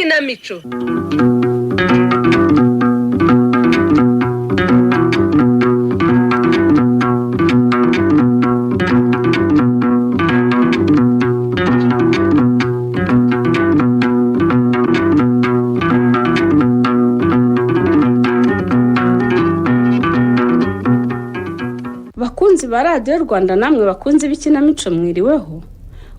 Ikinamico. Bakunzi ba Radiyo Rwanda, namwe bakunzi b'ikinamico, mwiriweho.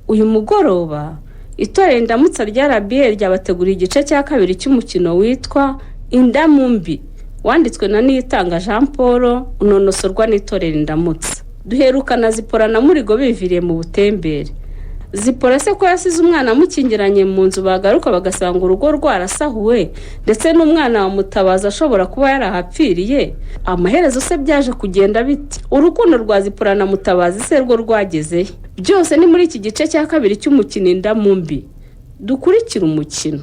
Uyu mugoroba itorero Indamutsa rya RBA ryabateguriye igice cya kabiri cy'umukino witwa Indamu Mbi, wanditswe na Niyitanga Jean Paul, unonosorwa n'itorero Indamutsa. Duherukana Zipora na Murigo biviriye mu butembere. Zipora se ko yasize umwana amukingiranye mu nzu, bagaruka bagasanga urugo rwarasahuwe, ndetse n'umwana wa Mutabazi ashobora kuba yarahapfiriye. Amaherezo se byaje kugenda biti? Urukundo rwa Zipora na Mutabazi se rwo rwagezehe? Byose ni muri iki gice cya kabiri cy'umukino Indamu Mbi. Dukurikire umukino.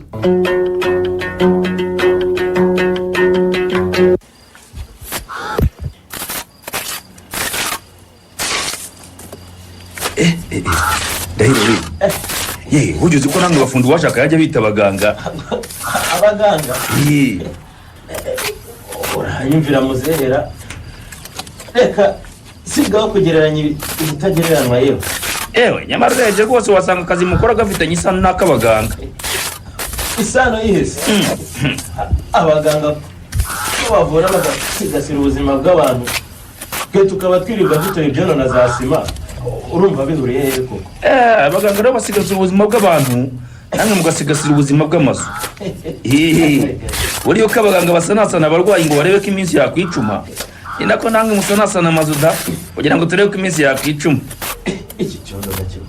Ndahiro we, ye burya uzi ko namwe bafundi uwashaka yajya bita abaganga? Abaganga? Ye. Uranyumvira muzerera, reka sigaho kugereranya ibitagereranywa yewe. Ewe, nyamara urebye rwose wasanga akazi mukora gafitanye isano n'ak'abaganga. Isano yihese? Abaganga ko bavura bagasigasira ubuzima bw'abantu, twe tukaba twirirwa dutora ibyondo na za sima, urumva bihuriye hehe koko? Abaganga nabo basigasira ubuzima bw'abantu, namwe mugasigasira ubuzima bw'amazu. Hehe. Buriya uko abaganga basanasana abarwayi ngo barebe ko iminsi yakwicuma, ni nako namwe musanasana amazu da, kugira ngo turebe ko iminsi yakwicuma. Iki cyondo nacyo,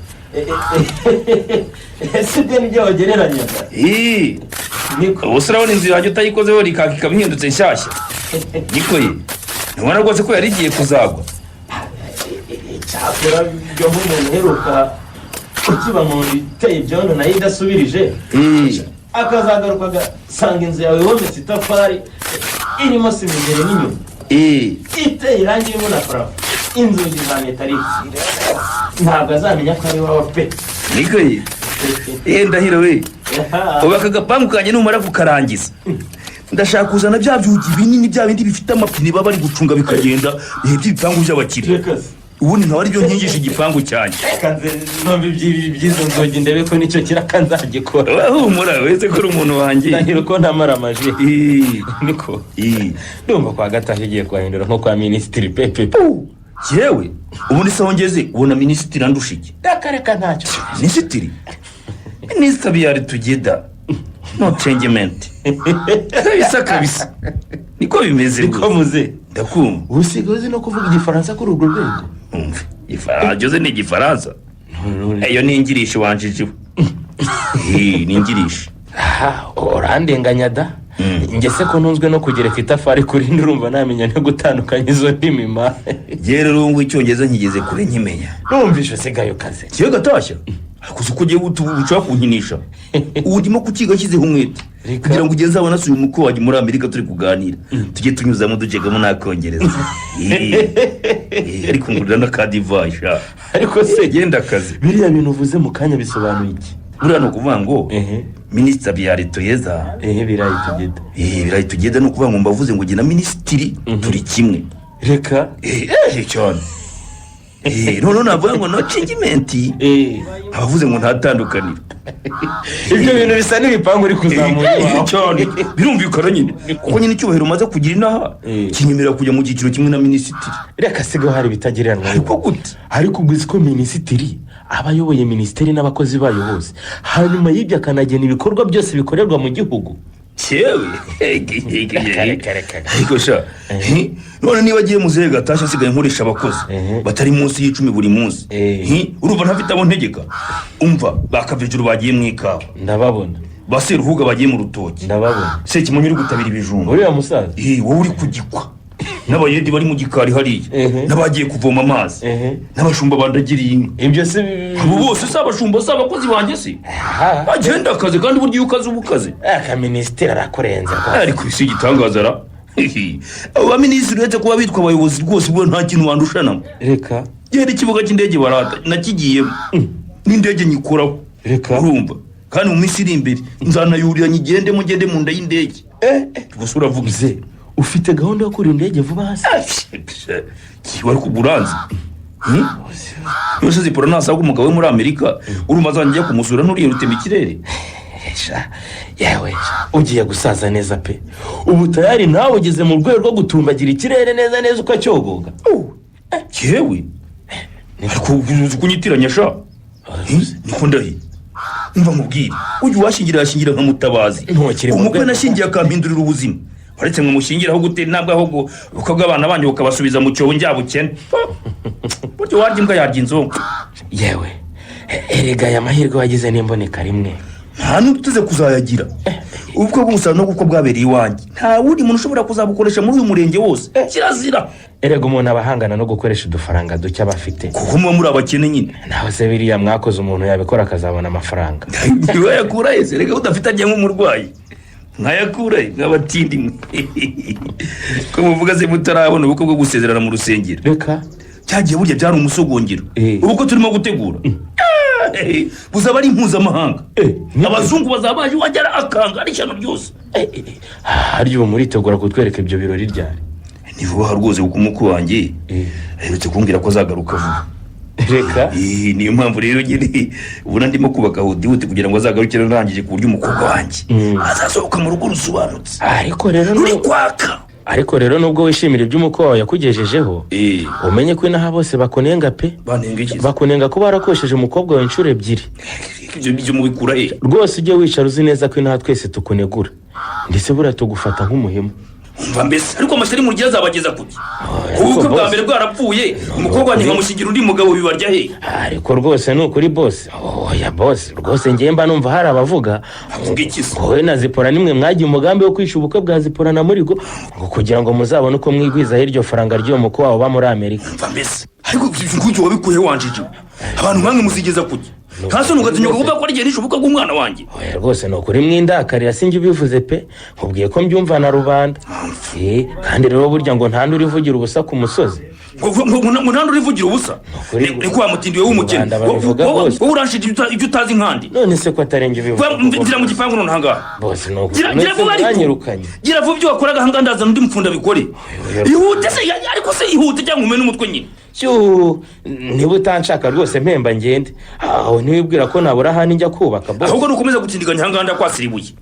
ese ibyo nibyo wagereranyaga? Hii. Niko. Ubu se urabona inzu yanjye utayikozeho rikaka ikaba ihindutse nshyashya? Niko ye, ntubona rwose ko yari igiye kuzagwa? Icyakora byo nk'umuntu uheruka ukiba mu nzu iteye ibyondo nayo idasubirije, akazagaruka agasanga inzu yawe yometse itafari, irimo sima imbere n'inyuma, iteye irangi, irimo na parafo, inzugi za metalike, ntabwo azamenya ko ari iwawe pe. Niko ye, ndahiro we, ubu aka gapangu kanjye numara kukarangiza, ndashaka kuzana bya byugi binini, bya bindi bifite amapine baba bari gucunga bikagenda, ibihe by'ibipangu by'abakire. Reka se. Ubundi nkaba aribyo nkingisha igipangu cyanjye. Reka nze numva iby'izo nzugi, ndebe ko nicyo kiraka nzagikora. Humura, wese ko uri umuntu wanjye. Ndahiro ko ntamara amaji. Niko. Ndumva kwa Gatashya ugiye kuhahindura nko kwa minisitiri pepe. Yewe, ubundi se aho ngeze ubona minisitiri andusha iki? Reka reka, ntacyo. Minisitiri, minisita biyari tugeda no changement kabisa kabisa, niko bimeze. Niko. Rwose. Muze. Ndakumva. Usigaye uzi no kuvuga igifaransa kuri urwo rwego? Umve, igifaransa uzi ni igifaransa, iyo ni English wanjijiwe. Ni English. Aha urandenganya da. Njye se ko ntunzwe no kugereka itafari kuri rindi, urumva namenya no gutandukanya izo ndimi ma? Njye rero ngo icyongereza nkigeze kure nkimenya. Numvishe usigaye ukaze. Kiyo Gatashya, ariko uzi ko ugiye ushaka kunkinisha? Ubu ndimo kukiga nshyizeho umwete Reka. kugira ngo ugeze abona asuye umukwe wanjye muri Amerika, turi kuganira tujye tunyuzamo ducegamo n'akongereza. Ariko ngurira n'akadivayi sha. Ariko se genda akazi. Biriya bintu uvuze mu kanya bisobanuye iki? Buriya ni ukuvuga ngo Ehe. minisita bya toyeza. Ehe, birayi tugeda. Birayi tugenda, ni ukuvuga ngo mbavuze ngo jye na minisitiri turi kimwe. Reka. Cyane. Noneho navuga ngo no changement, abavuze ngo ntatandukaniro. Ibyo bintu bisa n'ibipangu uri kuzamura iwawe. Cyane, birumvikana nyine, kuko nyine icyubahiro umaze kugira inaha kinyemerera kujya mu cyiciro kimwe na minisitiri. Reka, sigaho, hari ibitagereranywa. Ariko gute? Ariko ubwo uzi ko minisitiri aba ayoboye minisiteri n'abakozi bayo bose, hanyuma y'ibyo akanagena ibikorwa byose bikorerwa mu gihugu? Cyewe. Reka, reka, reka. Ariko sha, none niba agiye muzehe Gatashya asigaye nkoresha abakozi batari munsi y'10 buri munsi, urumva ntafite abo ntegeka? Umva, bakavejuru bagiye mu ikawa. Ndababona. Ba Seruhuga bagiye mu rutoki. Ndababona. Sekimonyo uri gutabira ibijumba. Uriya musaza. Wowe uri kugikwa n'abayedi bari mu gikari hariya, n'abagiye kuvoma amazi, n'abashumba bandagiriye inka. Ibyo se? Abo bose si abashumba, si abakozi banjye se? Agenda akazi, kandi burya iyo ukaze uba ukaze. Aka minisitiri arakurenze rwose. Ariko si igitangaza ra? Hihi. Abo baminisitiri uretse kuba bitwa abayobozi rwose, ubwo nta kintu bandushanamo. Reka. Genda, ikibuga cy'indege barata nakigiyemo, n'indege nyikoraho. Reka. Urumva. Kandi mu minsi iri imbere nzanayurira nyigendemo, ngende mu nda y'indege. Gusa uravuga Ze ufite gahunda yo kurira indege vuba hasi? Wari kuguranze yose. Zipora nasanga umugabo we muri Amerika, urumva azajya njya kumusura nturiye rutema ikirere? Sha, yewe sha, ugiye gusaza neza pe. Ubu tayari nawe ugeze mu rwego rwo gutumbagira ikirere neza neza ukacyogoga. Yewe, ariko uzi kunyitiranya sha. Niko ndahiye. Umva nkubwire, ujya uwashingira yashingira nka Mutabazi. Ntukiri mu Umukwe rwego. nashingiye akampindurira ubuzima. Uretse mwamushingira aho gutera intambwe, ahubwo ubukwe bw'abana banyu bukabasubiza mu cyobo njyabukene. Burya uwarya imbwa yarya inzungu. Yewe, erega aya mahirwe wagize n'imboneka rimwe. Nta n'uteze kuzayagira. Ubukwe bw'umusaruro no kuko bwabereye iwanjye, nta wundi muntu ushobora kuzabukoresha muri uyu murenge wose, kirazira. Erega umuntu aba ahangana no gukoresha udufaranga duke aba afite. Kuko muba muri abakene nyine. Nawe se biriya mwakoze umuntu yabikora akazabona amafaranga? Ntiwayakura he se? Reka, udafite ajya nk'umurwayi nkayakura he? Nk'abatindi mwe ko muvuga se mutarabona ubukwe bwo gusezerana mu rusengero? Reka. Cyagiye burya byari umusogongero. Ubukwe turimo gutegura buzaba ari impuzamahanga. Nibyo. Abazungu bazaba baje iwanjye, ari akanga ari ishyano ryose. Harya ubu muritegura kutwereka ibyo birori ryari? Ni vuba aha rwose, kuko umukwe wanjye aherutse kumbwira ko azagaruka vuba. Reka. Niyo mpamvu rero nyine ubona ndimo kubaka huti kugira ngo azagarukire arangije, ku buryo umukobwa wanjye azasohoka mu rugo rusobanutse, Ariko rero ruri kwaka. Ariko rero nubwo wishimira ibyo umukwe wawe yakugejejeho, umenye ko inaha bose bakunenga pe. Banenga iki se? Bakunenga kuba warakoresheje umukobwa wawe inshuro ebyiri. Ibyo mubikura he? Rwose ujye wicara uzi neza ko inaha twese tukunegura, ndetse buriya tugufata nk'umuhemu. Umva mbese, ariko amashyari mugiye azabageza kuki? Ariko Ubukwe bwa boss- mbere bwarapfuye, umukobwa wanjye nkamushyingira undi mugabo, bibarya he? Ariko rwose ni ukuri boss, oya boss, rwose ngewe mba numva hari abavuga. Avuga iki se? Wowe na Zipora nimwe mwagiye umugambi wo kwica ubukwe bwa Zipora na Murigo, ngo kugira ngo muzabone uko mwigwizaho iryo faranga ry'uwo mukwe wabo uba muri Amerika. Umva mbese, ariko ibyo wabikuye wanjije? Abantu nkamwe muzigeza kuki? Nta soni, ugatinyuka kuvuga ko ari igihe nishe ubukwe bw'umwana wanjye? Oya rwose ni ukuri, mwindakarira sinjye ubivuze pe, nkubwiye ko mbyumva na rubanda. Kandi rero burya ngo nta urivugira ubusa ku musozi. Ngo nta urivugira ubusa? Ukuri. Ni ko wa mutindi we w'umukene. Rubanda babivuga rwose. Wowe uranshije ibyo utazi nkandi. None se ko atarenga ibivuga? Ngira mu gipangu none ahangaha. Bose ni ukuri. Gira vuba ariko. Mwanyirukanye. Gira vuba ibyo wakoraga ahangaha, ndazana undi mupfunda bikore. Oya. Ihute se, ariko se ihute cyangwa umene umutwe nyine. Cyu, niba utanshaka rwose mpemba ngende, aho ntiwibwira ko nabura ahandi njya kubaka bose? Ahubwo nukomeza gutindiganya ahangaha, ndakwasira ibuye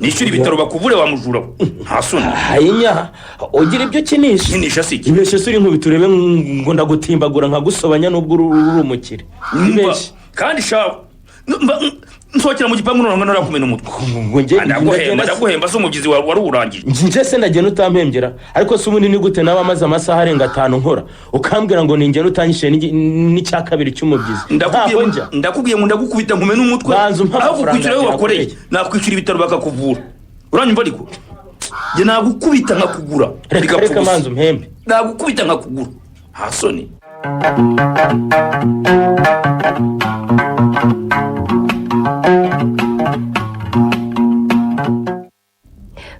nishyura ibitaro bakuvure. Wa mujura we, nta soni. Hayinya, ugira ibyo ukinisha. Nkinisha si iki? Ibeshye se uri nkubita urebe ngo ndagutimbagura nkagusobanya nubwo uri umukire. Mba, Ibeshye. kandi shawe, nsohokera mu gipangu none narakumena umutwe. Ngo njye Ndaguhemba. ndagenda. Ndaguhemba se umubyizi wawe wari uwurangije? Njye se ndagenda utampembera? Ariko se ubundi ni gute naba maze amasaha arenga 5 nkora, ukambwira ngo ningenda utanyishyuye n'icya kabiri cy'umubyizi? Ndakubwiye Ntabwo ngo njya. Ndakubwiye ngo ndagukubita nkumene umutwe. Banza umpe Aho amafaranga kukwishyura ayo yanjye wakoreye, nakoreye. nakwishyura ibitaro bakakuvura. Uranyumva? Ariko njye nagukubita nkakugura. Reka. Bigapfa Reka. ubusa. Manza umpembe. Nagukubita nkakugura, nta soni.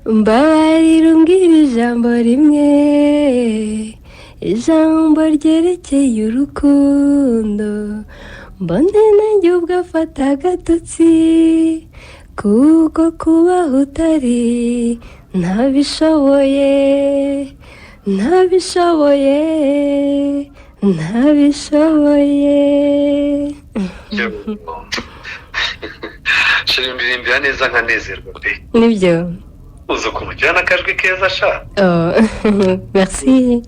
Mbabarira umbwira ijambo rimwe, ijambo ryerekeye urukundo, mbone nanjye ubwo afata agatotsi, kuko kubaho utari ntabishoboye, ntabishoboye, ntabishoboye. Chérie, ndirimbira neza nkanezerwa pe. Nibyo. Uzi ukuntu ugira n'akajwi keza sha. Oh, merci.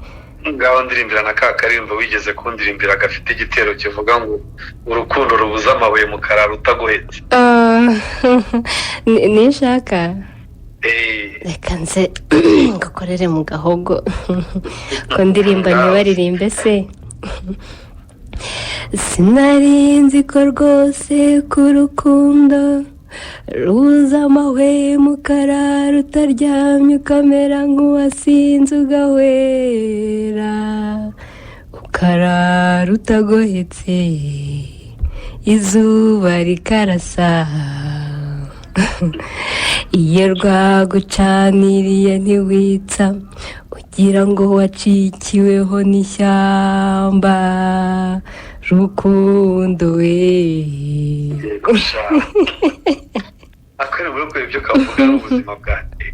Ngaho ndirimbira na ka karirimbo wigeze kundirimbira gafite igitero kivuga ngo urukundo rubuze amabuye mu kararo utagohetse. Oh, nishaka. Eh. Reka nze ngukorere mu gahogo ko ndirimba ntibaririmbe se. Sinari nzi ko rwose ku rukundo ruza amahwemo ukarara utaryamye, ukamera nk'uwasinze, ugahwera, ukarara utagohetse, izuba rikarasa. Iyo rwagucaniriye ntiwitsa, ugira ngo wacikiweho n'ishyamba. Rukundo we. Yego sha. Karirimbo yo kureba ibyo kavuga ari ubuzima bwanjye,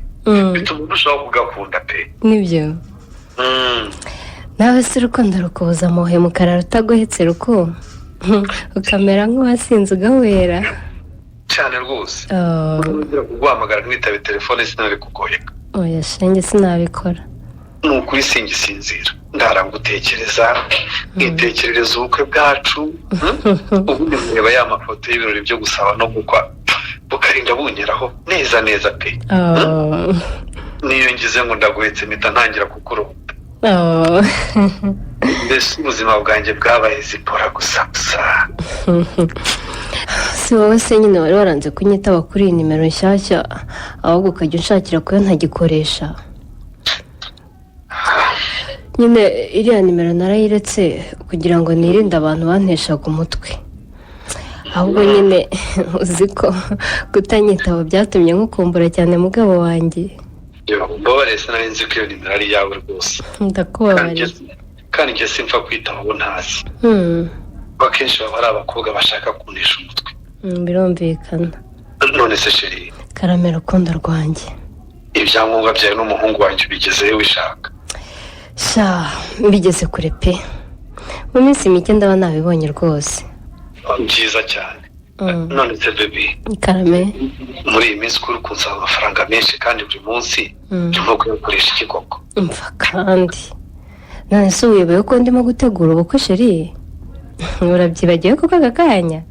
bituma ndushaho kugakunda pe. Nibyo. Nawe se urukundo rukubuza amabuye mu kararo utagohetse, ruko ukamera nk'uwasinze ugahwera? Cyane rwose. Oh, nongera kuguhamagara ntwitabe telefone, sinari kugoheka. Oya shenge, sinabikora. Ni ukuri singisinzira, ndarangutekereza, nkitekerereza ubukwe bwacu, Ubundi nkureba ya mafoto y'ibirori byo gusaba no gukwa, bukarinda bunyeraho neza neza pe. Oh, Niyo ngize ngo ndaguhetse, mpita ntangira kukurota. Oh. Mbese ubuzima bwanjye bwabaye zipora gusa gusa. Si wowe se nyine wari waranze kunyitaba kuri iyi nimero nshyashya, ahubwo ukajya unshakira kuyo ntagikoresha? Nyine iriya nimero narayiretse kugira ngo nirinde abantu banteshaga umutwe. Ahubwo nyine uzi ko kutanyitaba byatumye nkukumbura cyane, mugabo wanjye. Mbabarire, sinari nzi ko iyo nimero ari iyawe rwose. Ndakubabariye. Kandi njye simpfa kwitaba abo ntazi, kuko akenshi baba ari abakobwa bashaka kunesha umutwe. Birumvikana. None se chérie? Karame, rukundo rwanjye. Ibyangombwa byawe n'umuhungu wanjye ubigezeyo wishaka? Sha, mbigeze kure pe, mu minsi mike ndaba nabibonye rwose. Byiza cyane. None se baby? Karame. Muri iyi minsi uri kunsaba amafaranga menshi kandi buri munsi, urimo kuyakoresha iki koko? Umva kandi, none se uyobewe ko ndimo gutegura ubukwe chéri? Urabyibagiwe koko aka kanya?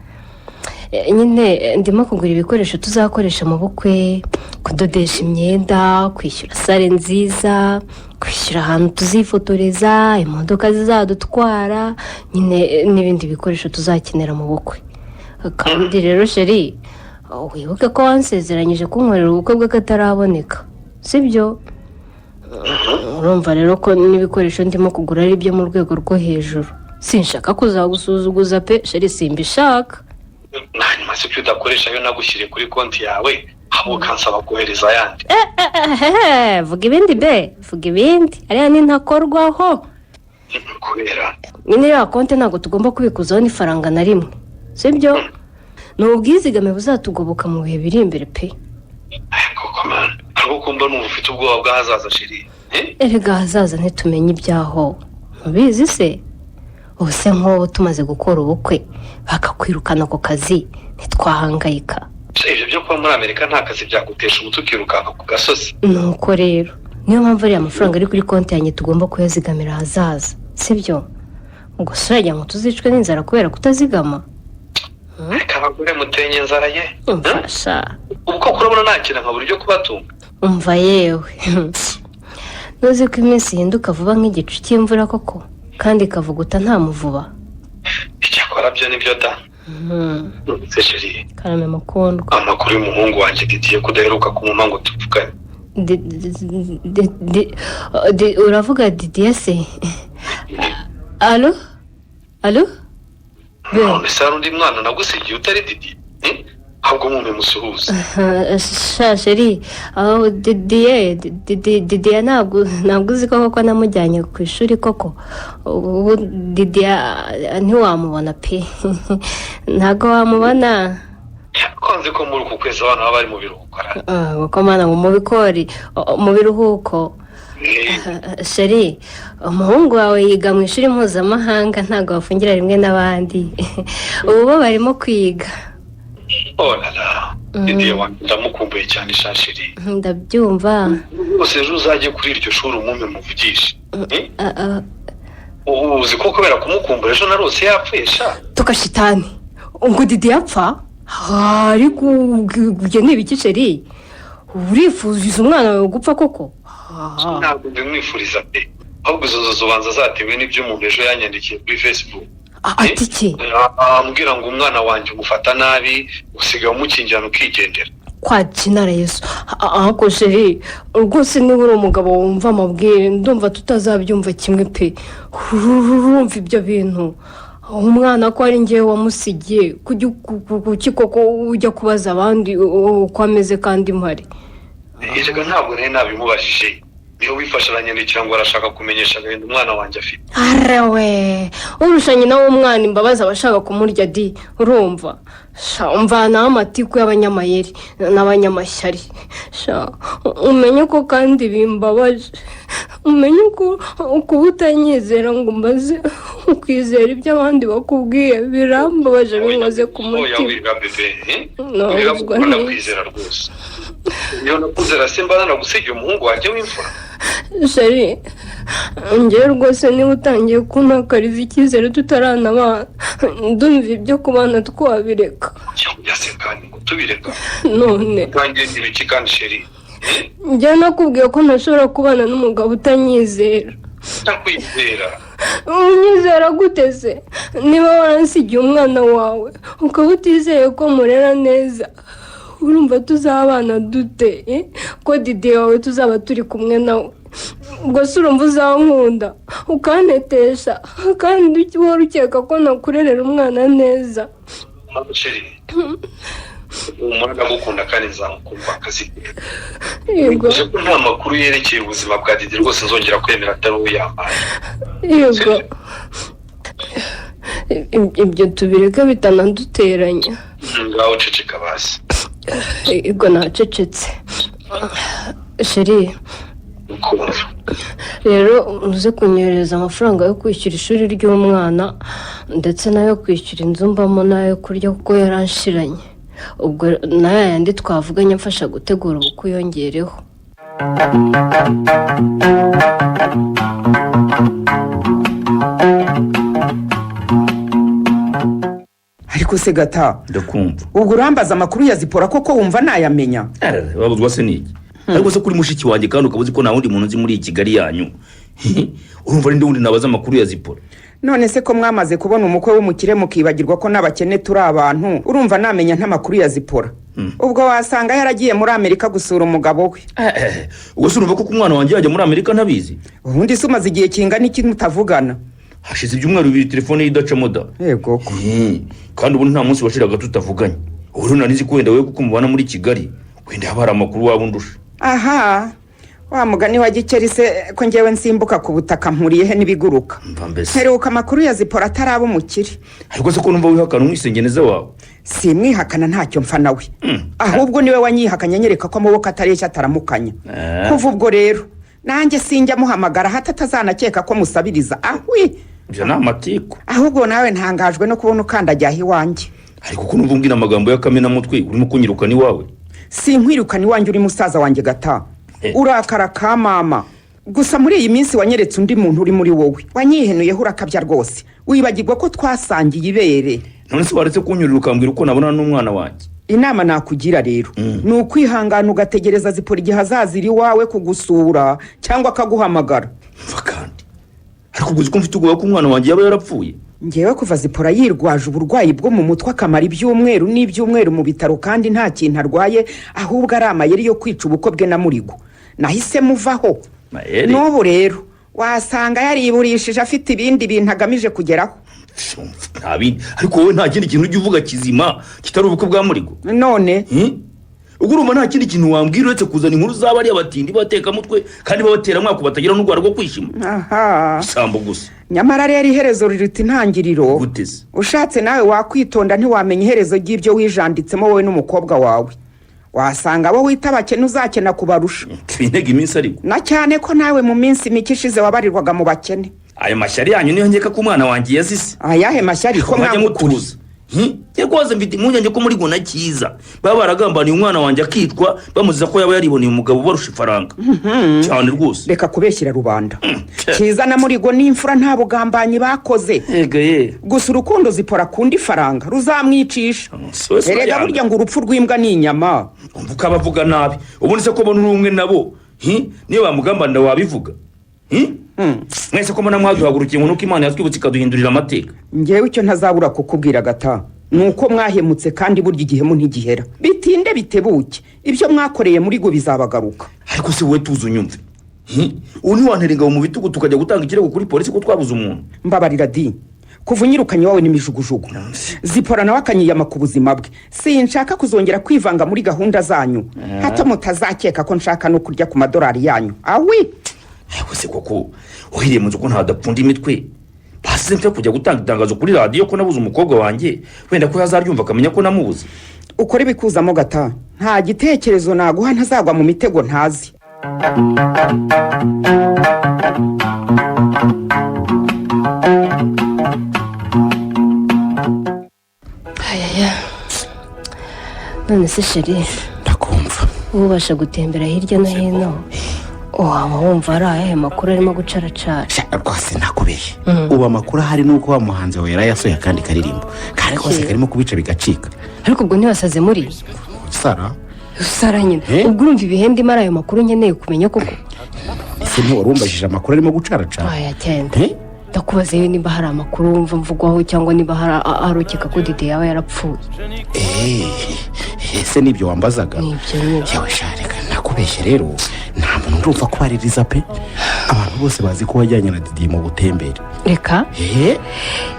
Nyine ndimo kugura ibikoresho tuzakoresha mu bukwe, kudodesha imyenda, kwishyura salle nziza, kwishyura ahantu tuzifotoreza, imodoka zizadutwara, nyine n'ibindi bikoresho tuzakenera mu bukwe. Kandi rero chéri, wibuke ko wansezeranyije kunkorera ubukwe bw'akataraboneka, sibyo? Urumva rero ko n'ibikoresho ndimo kugura ari ibyo mu rwego rwo hejuru. Sinshaka kuzagusuzuguza pe chéri, simbishaka. Hanyuma se ko udakoresha ayo nagushyiriye kuri konti yawe, ahubwo ukansaba kohereza ayandi? Ehehe, vuga ibindi be, vuga ibindi, ariya ni ntakorwaho. Kubera? Nyine iriya konti ntabwo tugomba kubikuzaho n'ifaranga na rimwe, sibyo? Ni ubwizigame buzatugoboka mu bihe biri imbere pe. Koko man, ahubwo kumva numva ufite ubwoba bw'ahazaza chéri, eh? Erega ahazaza ntitumenye ibyaho, ntubizi se? Ubu se nk'ubu tumaze gukora ubukwe bakakwirukana ku kazi, ntitwahangayika? Ibyo byo kuba muri Amerika nta kazi byagutesha umutwe ukirukanka ku gasozi? Nuko rero niyo mpamvu ariya mafaranga ari kuri konti yanjye tugomba kuyazigamira ahazaza, sibyo? Ubwo se uragira ngo tuzicwe n'inzara kubera kutazigama? Reka, abagore mutenye inzara ye. Umfasha. Ubu koko urabona nta nkabura ibyo kubatunga? Umva yewe, ntuzi ko iminsi ihinduka vuba nk'igicu cy'imvura koko, kandi ikavuguta nta muvuba? Icyakora byo nibyo da. Se chéri? Karame, mukundwa. Amakuru y'umuhungu wanjye Didiye, ko udaheruka kumuma ngo tuvugane? Uravuga Didiye se? Allo, allo be. None se hari undi mwana nagusigiye utari Didiye? Ahubwo mumpe musuhuze. Sha chéri, aho Didiye, Didiye ntabwo uzi ko koko namujyanye ku ishuri koko? Ubu Didiye ntiwamubona pe, ntabwo wamubona. Ko nzi ko muri uku kwezi abana baba bari mu biruhuko ara? Kuko mana ngo mu bikori, mu biruhuko. Chéri, umuhungu wawe yiga mu ishuri mpuzamahanga, ntabwo bafungira rimwe n'abandi. Ubu bo barimo kwiga. Oh la la, Didiye wanjye ndamukumbuye cyane sha chéri. Ndabyumva. Rwose ejo uzajye kuri iryo shuri umume muvugishe. Ah, ah. Ubu uzi ko kubera kumukumbura ejo narose yapfuye sha? Tukashitani ngo Didi yapfa? Ariko ibyo ni ibiki chéri? Urifuriza umwana wawe gupfa koko? Ntabwo mbimwifuriza pe, ahubwo izo nzozi ubanza zatewe n'ibyo umuntu ejo yanyandikiye kuri Facebook. Ati iki? Ambwira ngo umwana wanjye umufata nabi, usigaye umukingirana ukigendera. Kwa kinara Yesu! Ahako chéri, rwose niba uri umugabo wumva amabwire, ndumva tutazabyumva kimwe pe. Urumva ibyo bintu, umwana ko ari ngewe wamusigiye, kuki koko ujya kubaza abandi uko ameze kandi mpari? Erega ntabwo nari nabimubajije. Niyo wifashe aranyandikira ngo arashaka kumenyesha agahinda umwana wanjye afite. Arewe, urusha nyina w'umwana imbabazi aba ashaka kumurya di. Urumva sha, umvanaho amatiku y'abanyamayeri n'abanyamashyari. Sha, umenye ko kandi bimbabaje, umenye ko kuba utanyizera ngo umbaze, ukwizera ibyo abandi bakubwiye, birambabaje, binkoze ku Oya, mutima. Wirira bébé, eh? Nabuzwa Wirira kuko n'iki? ndakwizera rwose. Iyo nakwizera se mba nanagusigiye umuhungu wanjye w'imfura? Chéri, ngewe rwose niba utangiye kuntakariza icyizere tutaranabana, ndumva ibyo kubana twabireka. Cyangwa se kandi ngo tubireka? None Utangiye ibiki kandi, chéri, eh? Njyewe nakubwiye ko ntashobora kubana n'umugabo utanyizera. Ndakwizera. Unyizera gute se niba waransigiye umwana wawe ukaba utizeye ko murera neza? Urumva tuzabana dute, eh? Ko Didi wawe tuzaba turi kumwe nawe, ubwo se urumva uzankunda ukantetesha kandi uhora ukeka ko nakurerera umwana neza? Mama chéri, umwana ndagukunda kandi nzamukunda akazi. Yego. Bivuze ko nta makuru yerekeye ubuzima bwa Didi rwose nzongera kwemera atari uwo yampaye. Yego, ibyo tubireke bitanaduteranya. Ngaho ceceka basi. Yego, nacecetse, chéri. Ukumva. Rero uze kunyohereza amafaranga yo kwishyura ishuri ry'umwana, ndetse n'ayo kwishyura inzu mbamo, n'ayo kurya kuko yaranshiranye. Ubwo nayo yandi twavuganye amfasha gutegura ubukwe uyongereho. Ariko se gata? Ndakumva. Ubwo urambaza amakuru ya Zipora koko wumva nayamenya? Wabuzwa se n'iki? Ariko se kuri mushiki wanjye, kandi ukaba uzi ko nta wundi muntu uzi muri iyi Kigali yanyu, urumva ari wundi nabaza amakuru ya Zipora? None se ko mwamaze kubona umukwe w'umukire mukibagirwa ko n'abakene turi abantu, urumva namenya ntamakuru ya Zipora? Ubwo wasanga yaragiye muri Amerika gusura umugabo we. Ubwo se urumva ko umwana wanjye yajya muri Amerika ntabizi? Ubundi se umaze igihe kingana iki mutavugana? Hashize ibyumweru 2 telefone ye idacamo da. Yego ko. Kandi ubu nta munsi washiraga tutavuganye. Ubu rero nari nzi ko wenda wowe, kuko mubana muri Kigali, wenda haba hari amakuru waba undusha. Aha wa mugani wa Gikeri se, ko ngewe nsimbuka ku butaka mpuriye he n'ibiguruka? Mva mbese. Mperuka amakuru ya Zipora ataraba umukire. Ariko se ko numva wihakana umwisengeneza wawe? Simwihakana, ntacyo mfa nawe. Ahubwo niwe wanyihakanye anyereka ko amaboko atareshya ataramukanya. Kuva ubwo rero nanjye sinjya muhamagara, hato atazanakeka ko musabiriza, ahwi. Ibyo ni amatiku. Ahubwo nawe ntangajwe no kubona ukandagiye aho iwanjye. Ariko ko numva umbwira amagambo y'akamenamutwe, urimo kunyirukana iwawe? Sinkwirukana iwanjye, uri musaza wanjye gata. Urakara ka mama gusa. Muri iyi minsi wanyeretse undi muntu uri muri wowe, wanyihenuyeho urakabya rwose, wibagirwa ko twasangiye ibere. None se waretse kunyurira ukambwira uko nabonana n'umwana wanjye? Inama nakugira rero ni ukwihangana ugategereza Zipora igihe azazira iwawe kugusura cyangwa akaguhamagara. Mva kandi, ariko uzi ko mfite ubwoba ko umwana wanjye yaba yarapfuye? Ngewe kuva Zipora yirwaje uburwayi bwo mu mutwe, akamara ibyumweru n'ibyumweru mu bitaro kandi nta kintu arwaye, ahubwo ari amayeri yo kwica ubukwe bwe na Murigo, nahise muvaho. Mayeri? N'ubu rero wasanga yariburishije afite ibindi bintu agamije kugeraho. Nta bindi. Ariko wowe nta kindi kintu ujya uvuga kizima kitari ubukwe bwa Murigo? None? Ubwo urumva nta kindi kintu wambwira uretse kuzana inkuru z'abariya batindi batekamutwe kandi babateramwako batagira n'urwara rwo kwishima? Aha. Isambo gusa. Nyamara rero iherezo riruta intangiriro. Gute se? Ushatse nawe wakwitonda, ntiwamenya iherezo ry'ibyo wijanditsemo wowe n'umukobwa wawe. Wasanga abo wita abakene uzakena kubarusha. Twintega iminsi ariko. Na cyane ko nawe mu minsi mike ishize wabarirwaga mu bakene. Ayo mashyari yanyu niyo nkeka ko umwana wanjye yazise. Ayahe mashyari ko Mwajya mwanga ukuri? mutuza. Njye rwose mfite impungenge ko muri gona cyiza baba baragambaniye umwana wanjye akicwa, bamuziza ko yaba yariboneye umugabo ubarusha ifaranga cyane rwose. Reka kubeshyira rubanda. Cyiza na Murigo n'imfura, nta bugambanyi bakoze. Ega ye. Gusa urukundo Zipora akunda ifaranga ruzamwicisha. Si wese Erega urayanga. burya ngo urupfu rw'imbwa ni inyama. Umva uko abavuga nabi. Ubundi se ko mbona uri umwe nabo? Niyo bamugambanira wabivuga? Mwese ko mbona mwaduhagurukiye ngo nuko Imana yatwibutse ikaduhindurira amateka? Ngewe icyo ntazabura kukubwira gata ni uko mwahemutse, kandi burya igihemu ntigihera. Bitinde bitebuke, ibyo mwakoreye muri go bizabagaruka. Ariko se wowe tuzi unyumve? Ubu ntiwantera ingabo mu bitugu tukajya gutanga ikirego kuri polisi ko twabuze umuntu? Mbabarira di. Kuva unyirukanye iwawe n'imijugujugu, Zipora nawe akanyiyama ku buzima bwe, sinshaka kuzongera kwivanga muri gahunda zanyu, hato mutazakeka ko nshaka no kurya ku madolari yanyu, awi. Ariko se koko uhereye mu nzu ko ntadapfunda imitwe, basize mfe kujya gutanga itangazo kuri radiyo ko nabuze umukobwa wanjye, wenda ko yazaryumva akamenya ko namubuze. Ukora ibikuzamo gata, nta gitekerezo naguha ntazagwa mu mitego ntazi. Ayaya, none se chéri? Ndakumva. Ubasha gutembera hirya no hino, waba wumva ari ayahe makuru arimo gucaracara? Sha, rwose nakubeshye, ubu amakuru ahari ni uko wa muhanzi wawe yari yasohoye akandi karirimbo kari kose karimo kubica bigacika. Ariko ubwo ntiwasaze muri Sara. Usara nyine. Eh? Ubwo urumva ibihembe ari ayo makuru nkeneye kumenya koko? Ese ntiwari wumbajije amakuru arimo gucaracara? Aya cyenda. Eh? Ndakubaza yewe niba hari amakuru wumva mvugwaho, cyangwa niba hari ukeka ko Dide yaba yarapfuye. Eh, ese nibyo wambazaga? Nibyo nyine. Yewe sha, reka nakubeshye rero, nta muntu ndumva ko baririza pe. Abantu bose bazi ko wajyanye na Didiye mu butembere. Reka. Eh.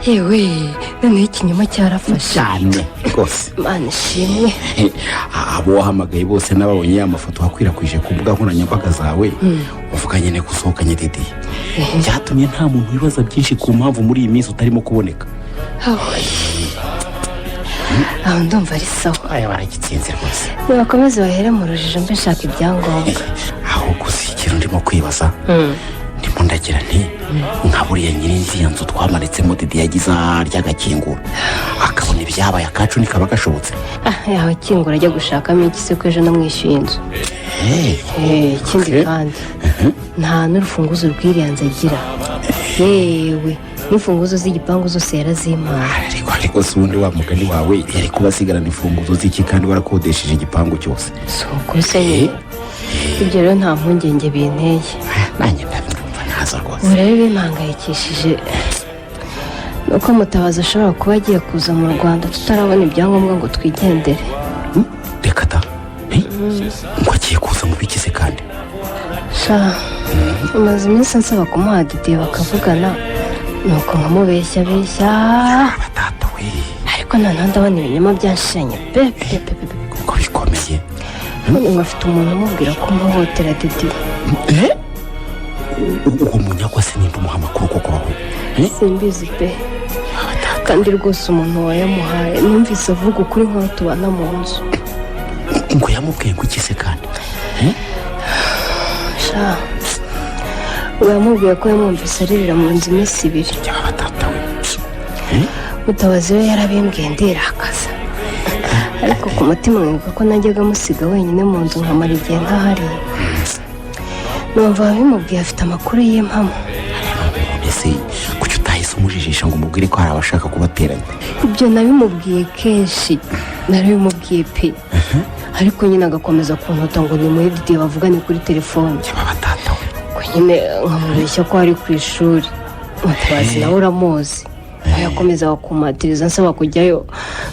Yewe, noneho ikinyoma cyarafashe. Cyane rwose. Mana ishimwe. Abo wahamagaye bose n'ababonye ya mafoto wakwirakwije ku mbuga nkoranyambaga zawe uvuga nyine ko usohokanye Didiye, byatumye nta muntu wibaza byinshi ku mpamvu muri iyi minsi utarimo kuboneka. Aho ndumva ari sawa. Aya baragitsinze rwose. Nibakomeze bahere mu rujijo mbe nshaka ibyangombwa. Aho gusa ikintu ndimo kwibaza, ndimo ndagira nti nka buriya nyiri iriya nzu twamanitsemo Didi yagize ry'agakingura akabona ibyabaye, akacu ntikaba gashobotse? Ah, yawe akingura ajya gushakamo iki se ko ejo namwishyuye inzu? Eh. Ikindi Okay. kandi nta n'urufunguzo rw'iriya nzu agira, yewe n'imfunguzo z'igipangu zose yarazimpaye. Ariko se ubundi wa mugani wawe yari kuba asigarana imfunguzo z'iki kandi warakodesheje igipangu cyose? Si uko se nyine, ibyo rero nta mpungenge binteye. Nanjye ndabyumva ntazo rwose. Ubu rero bimpangayikishije ni uko Mutabazi ashobora kuba agiye kuza mu Rwanda tutarabona ibyangombwa ngo twigendere. Reka ta! Eh? Ngo agiye kuza mu bikize kandi? Sha, amaze iminsi ansaba kumuha Didiye bakavugana, nuko nkamubeshya beshya. Abatata we! Ariko noneho ndabona ibinyoma byanshiranye pe pe pe pe pe. Kuko bikomeye. None ngo afite umuntu umubwira ko mpohotera Didiye. Eh? Uwo munyagwa se nimba umuha amakuru koko baho? Eh? Simbizi pe, kandi rwose umuntu wayamuhaye numvise avuga ukuri nk'aho tubana mu nzu. Ngo yamubwiye ngo iki se kandi? Eh? Sha, ngo yamubwiye ko yamwumvise aririra mu nzu iminsi 2. Abatata we! Mutabazi we yarabimbwiye ndirakaza, ariko ku mutima nkibuka ko najyaga amusiga wenyine mu nzu nkamara igihe ntahari, numva abimubwiye afite amakuru y'impamo. Ese kuki utahise umujijisha ngo umubwire ko hari abashaka kubateranya? Ibyo nabimubwiye kenshi, narabimubwiye pe, ariko nyine agakomeza kuntota ngo ni muri Didiye bavugane kuri telefone. Abatata we! Ngo nyine nkamubeshya ko ari ku ishuri. Mutabazi nawe uramuzi, aho yakomeza kumpatiriza ansaba kujyayo,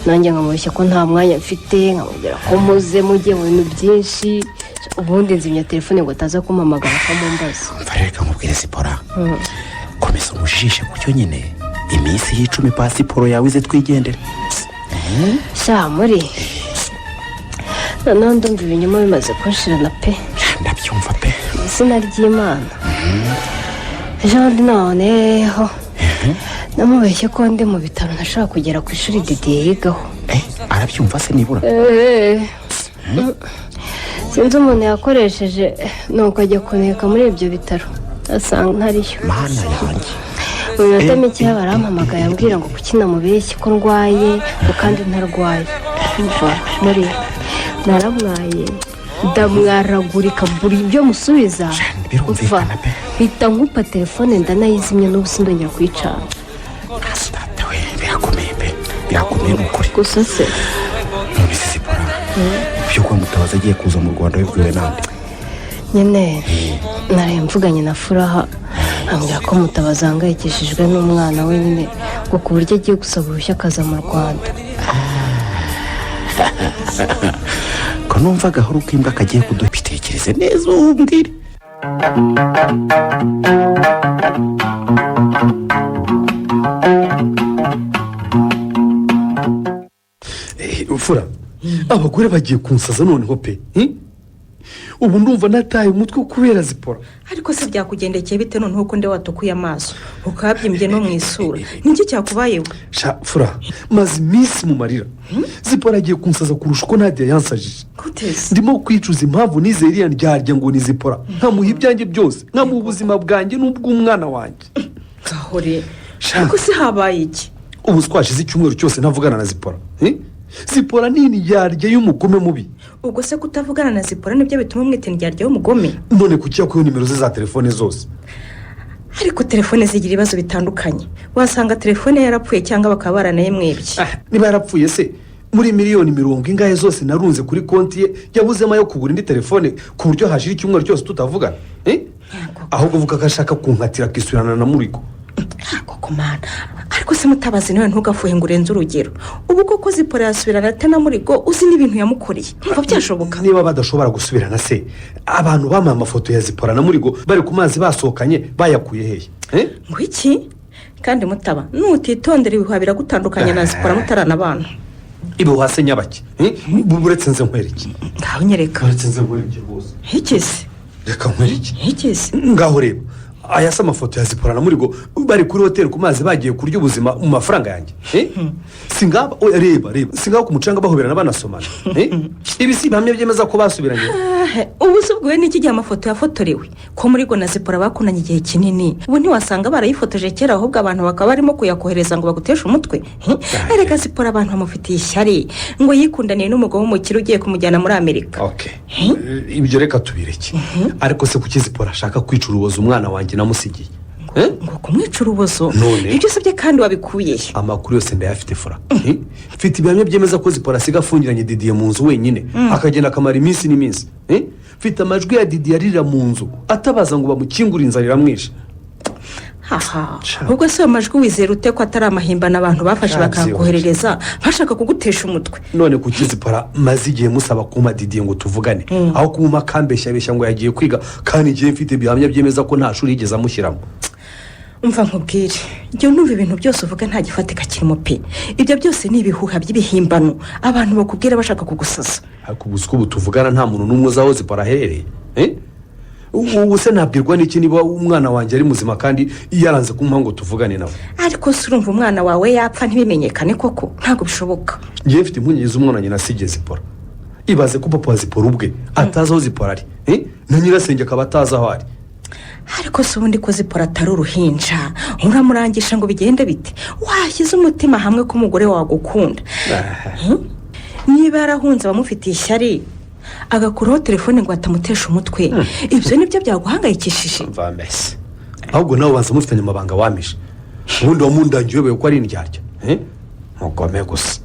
nanjye nkamubeshya ko nta mwanya mfite, nkamubwira ko muze mujye mu bintu byinshi, ubundi nzimya telefone ngo ataza kumpamagara akamumbaza. Mva rero, reka nkubwire Sipora, komeza umujijishe gutyo nyine, iminsi y'icumi pasiporo yawe ize twigendere. Sha muri, noneho ndumva ibinyoma bimaze kunshirana pe. Ndabyumva pe. Mu izina ry'Imana, ejo bundi noneho namubeshye ko ndi mu bitaro ntashobora kugera ku ishuri Didiye yigaho. Eh, arabyumva se nibura? Eh, sinzi umuntu yakoresheje, nuko ajya kuneka muri ibyo bitaro asanga ntariyo. Mana yanjye! Mu minota mike barampamagaye ambwira ngo kuki namubeshye ko ndwaye, ngo kandi ntarwaye. Umva muri, naramwaye ndamwaragurika buri ibyo musubiza. Birumvikana pe. Mpita nkupa telefone ndanayizimya, n'ubu sindongera kuyicana. Data we, birakomeye pe, birakomeye ni ukuri. Gusa se? None se Sipora, ibyo kuba Mutabazi agiye kuza mu Rwanda wibwiwe nande? Nyine naraye mvuganye na Furaha, ambwira ko Mutabazi ahangayikishijwe n'umwana we nyine, ngo ku buryo agiye gusaba uruhushya akaza mu Rwanda. Ko numva agahuru k'imbwa kagiye kuduha, bitekereze neza umbwire. Fura, abagore bagiye kunsaza noneho pe. Ubu ndumva nataye umutwe kubera Zipora. Ariko se byakugendekeye bite noneho ko nde watukuye amaso, ukabyimbye no mu isura? Niki cyakubayeho? Sha Fura, maze iminsi mu marira. Zipora agiye kunsaza kurusha uko Nadia yansajije. Guteze? Ndimo kwicuza impamvu nizeye iriya ndyarya ngo ni Zipora, nkamuha ibyanjye byose, nkamuha ubuzima bwanjye n'ubw'umwana wanjye. Ngaho rero, ariko se habaye iki? Ubu twashize icyumweru cyose ntavugana na Zipora, eh? Zipora ni indyarya y'umugome mubi. Ubwo se kutavugana na Zipora nibyo bituma umwita indyarya y'umugome? None kuki yakuyeho nimero ze za telefone zose? Ariko telefone zigira ibibazo bitandukanye. Wasanga telefone yarapfuye cyangwa bakaba baranayimwibye. Niba yarapfuye se, muri miliyoni 50 zose narunze kuri konti ye, yabuzemo ayo kugura indi telefone ku buryo hashira icyumweru cyose tutavugana, eh? Ahubwo uvuga ko ashaka kunkatira akisubirana na Murigo. Koko Mana! Ariko se Mutabazi, nawe ntugafuhe ngo urenze urugero. Ubu koko Zipora yasubirana ate na Murigo, uzi n'ibintu yamukoreye? Ntumva byashoboka. Niba badashobora gusubirana se, abantu bampaye amafoto ya Zipora na Murigo bari ku mazi basohokanye bayakuye hehe, eh? Ngo iki? Kandi Mutaba, nutitondera ibihuha biragutandukanya na Zipora mutaranabana. Ibihuha se nyabaki, eh? Buretse nze nkwereke. Ngaho nyereka. Buretse nze nkwereke rwose. Iki se? Reka nkwereke. Iki se? Ngaho reba, aya si amafoto ya Zipora na Murigo bari kuri hoteli ku mazi, bagiye kurya ubuzima mu mafaranga yanjye, eh? Si ngaba? Oya, reba, reba, si ngaba ku mucanga bahoberana banasomana, eh? Ibi si ibihamya byemeza ko basubiranye? Ah, ubu se ubwiwe n'iki gihe amafoto yafotorewe, ko Murigo na Zipora bakundanye igihe kinini? Ubu ntiwasanga barayifotoje kera, ahubwo abantu bakaba barimo kuyakohereza ngo baguteshe umutwe? Erega Zipora abantu bamufitiye ishyari, ngo yikundaniye n'umugabo w'umukire ugiye kumujyana muri Amerika. Okay, ibyo reka tubireke. Ariko se kuki Zipora ashaka kwica urubozo umwana wanjye namusigiye, eh? Ngo kumwica urubozo? None? Ibyo usabye kandi wabikuye he? Amakuru yose ndayafite, Fura. Eh? Mfite ibihamya byemeza ko Zipora asiga afungiranye Didiye mu nzu wenyine, akagenda akamara iminsi n'iminsi, eh? Mfite amajwi ya Didiye arira mu nzu atabaza ngo bamukingure, inzara iramwishe. Haha, ubwo se ayo majwi wizera ute ko atari amahimbano abantu bafashe bakakoherereza bashaka kugutesha umutwe? None kuki Zipora maze igihe musaba kumpa Didiye ngo tuvugane, aho kumuma akambeshyabeshya ngo yagiye kwiga, kandi igihe mfite ibihamya byemeza ko nta shuri yigeze amushyiramo? Umva nkubwire, njye numva ibintu byose uvuga nta gifatika kirimo pe. Ibyo byose ni ibihuha by'ibihimbano abantu bakubwira bashaka kugusaza. Ariko ubu ubu tuvugana nta muntu n'umwe uzi aho Zipora aherereye, eh? Ubu se nabwirwa n'iki niba umwana wanjye ari muzima kandi yaranze kumuha ngo tuvugane nawe? Ariko se urumva umwana wawe yapfa ntibimenyekane koko? Ntabwo bishoboka. Ngewe mfite impungenge z'umwana wanjye nasigiye Zipora. Ibaze ko papa wa Zipora ubwe atazi aho Zipora ari, eh? Na nyirasenge akaba atazi aho ari. Ariko se ubundi ko Zipora atari uruhinja, uramurangisha ngo bigende bite? Washyize umutima hamwe ko umugore wawe agukunda? Niba yarahunze abamufitiye ishyari, agakuraho telefone ngo atamutesha umutwe, ibyo nibyo byaguhangayikishije? Mva mbese, ahubwo nawe ubanza mufitanye amabanga wamishe. Ubundi wamundangiye uyobewe ko ari indyarya, eh? Mugome gusa.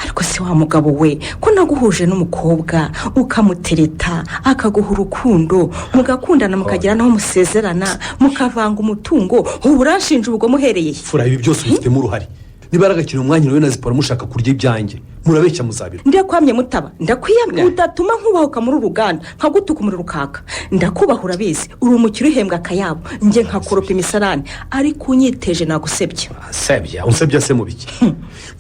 Ariko si wa mugabo we, ko naguhuje n'umukobwa ukamutereta, akaguha urukundo, mugakundana, mukagira n'aho musezerana, mukavanga umutungo, ubu uranshinja ubugome uhereye he? Fura, ibi byose ubifitemo uruhare. Niba yaragakina umwanya nawe na Zipora mushaka kurya ibyanjye, murabeshya muzabira. Ndakwamye Mutaba, ndakwiyamye, udatuma nkubahuka muri uru ruganda nkagutuka umuriro ukaka. Ndakubaha, urabizi, uri umukire uhembwa akayabo, njye nkakoropa imisarane, ariko unyiteje nagusebya. Nsebya? Unsebya se mu biki?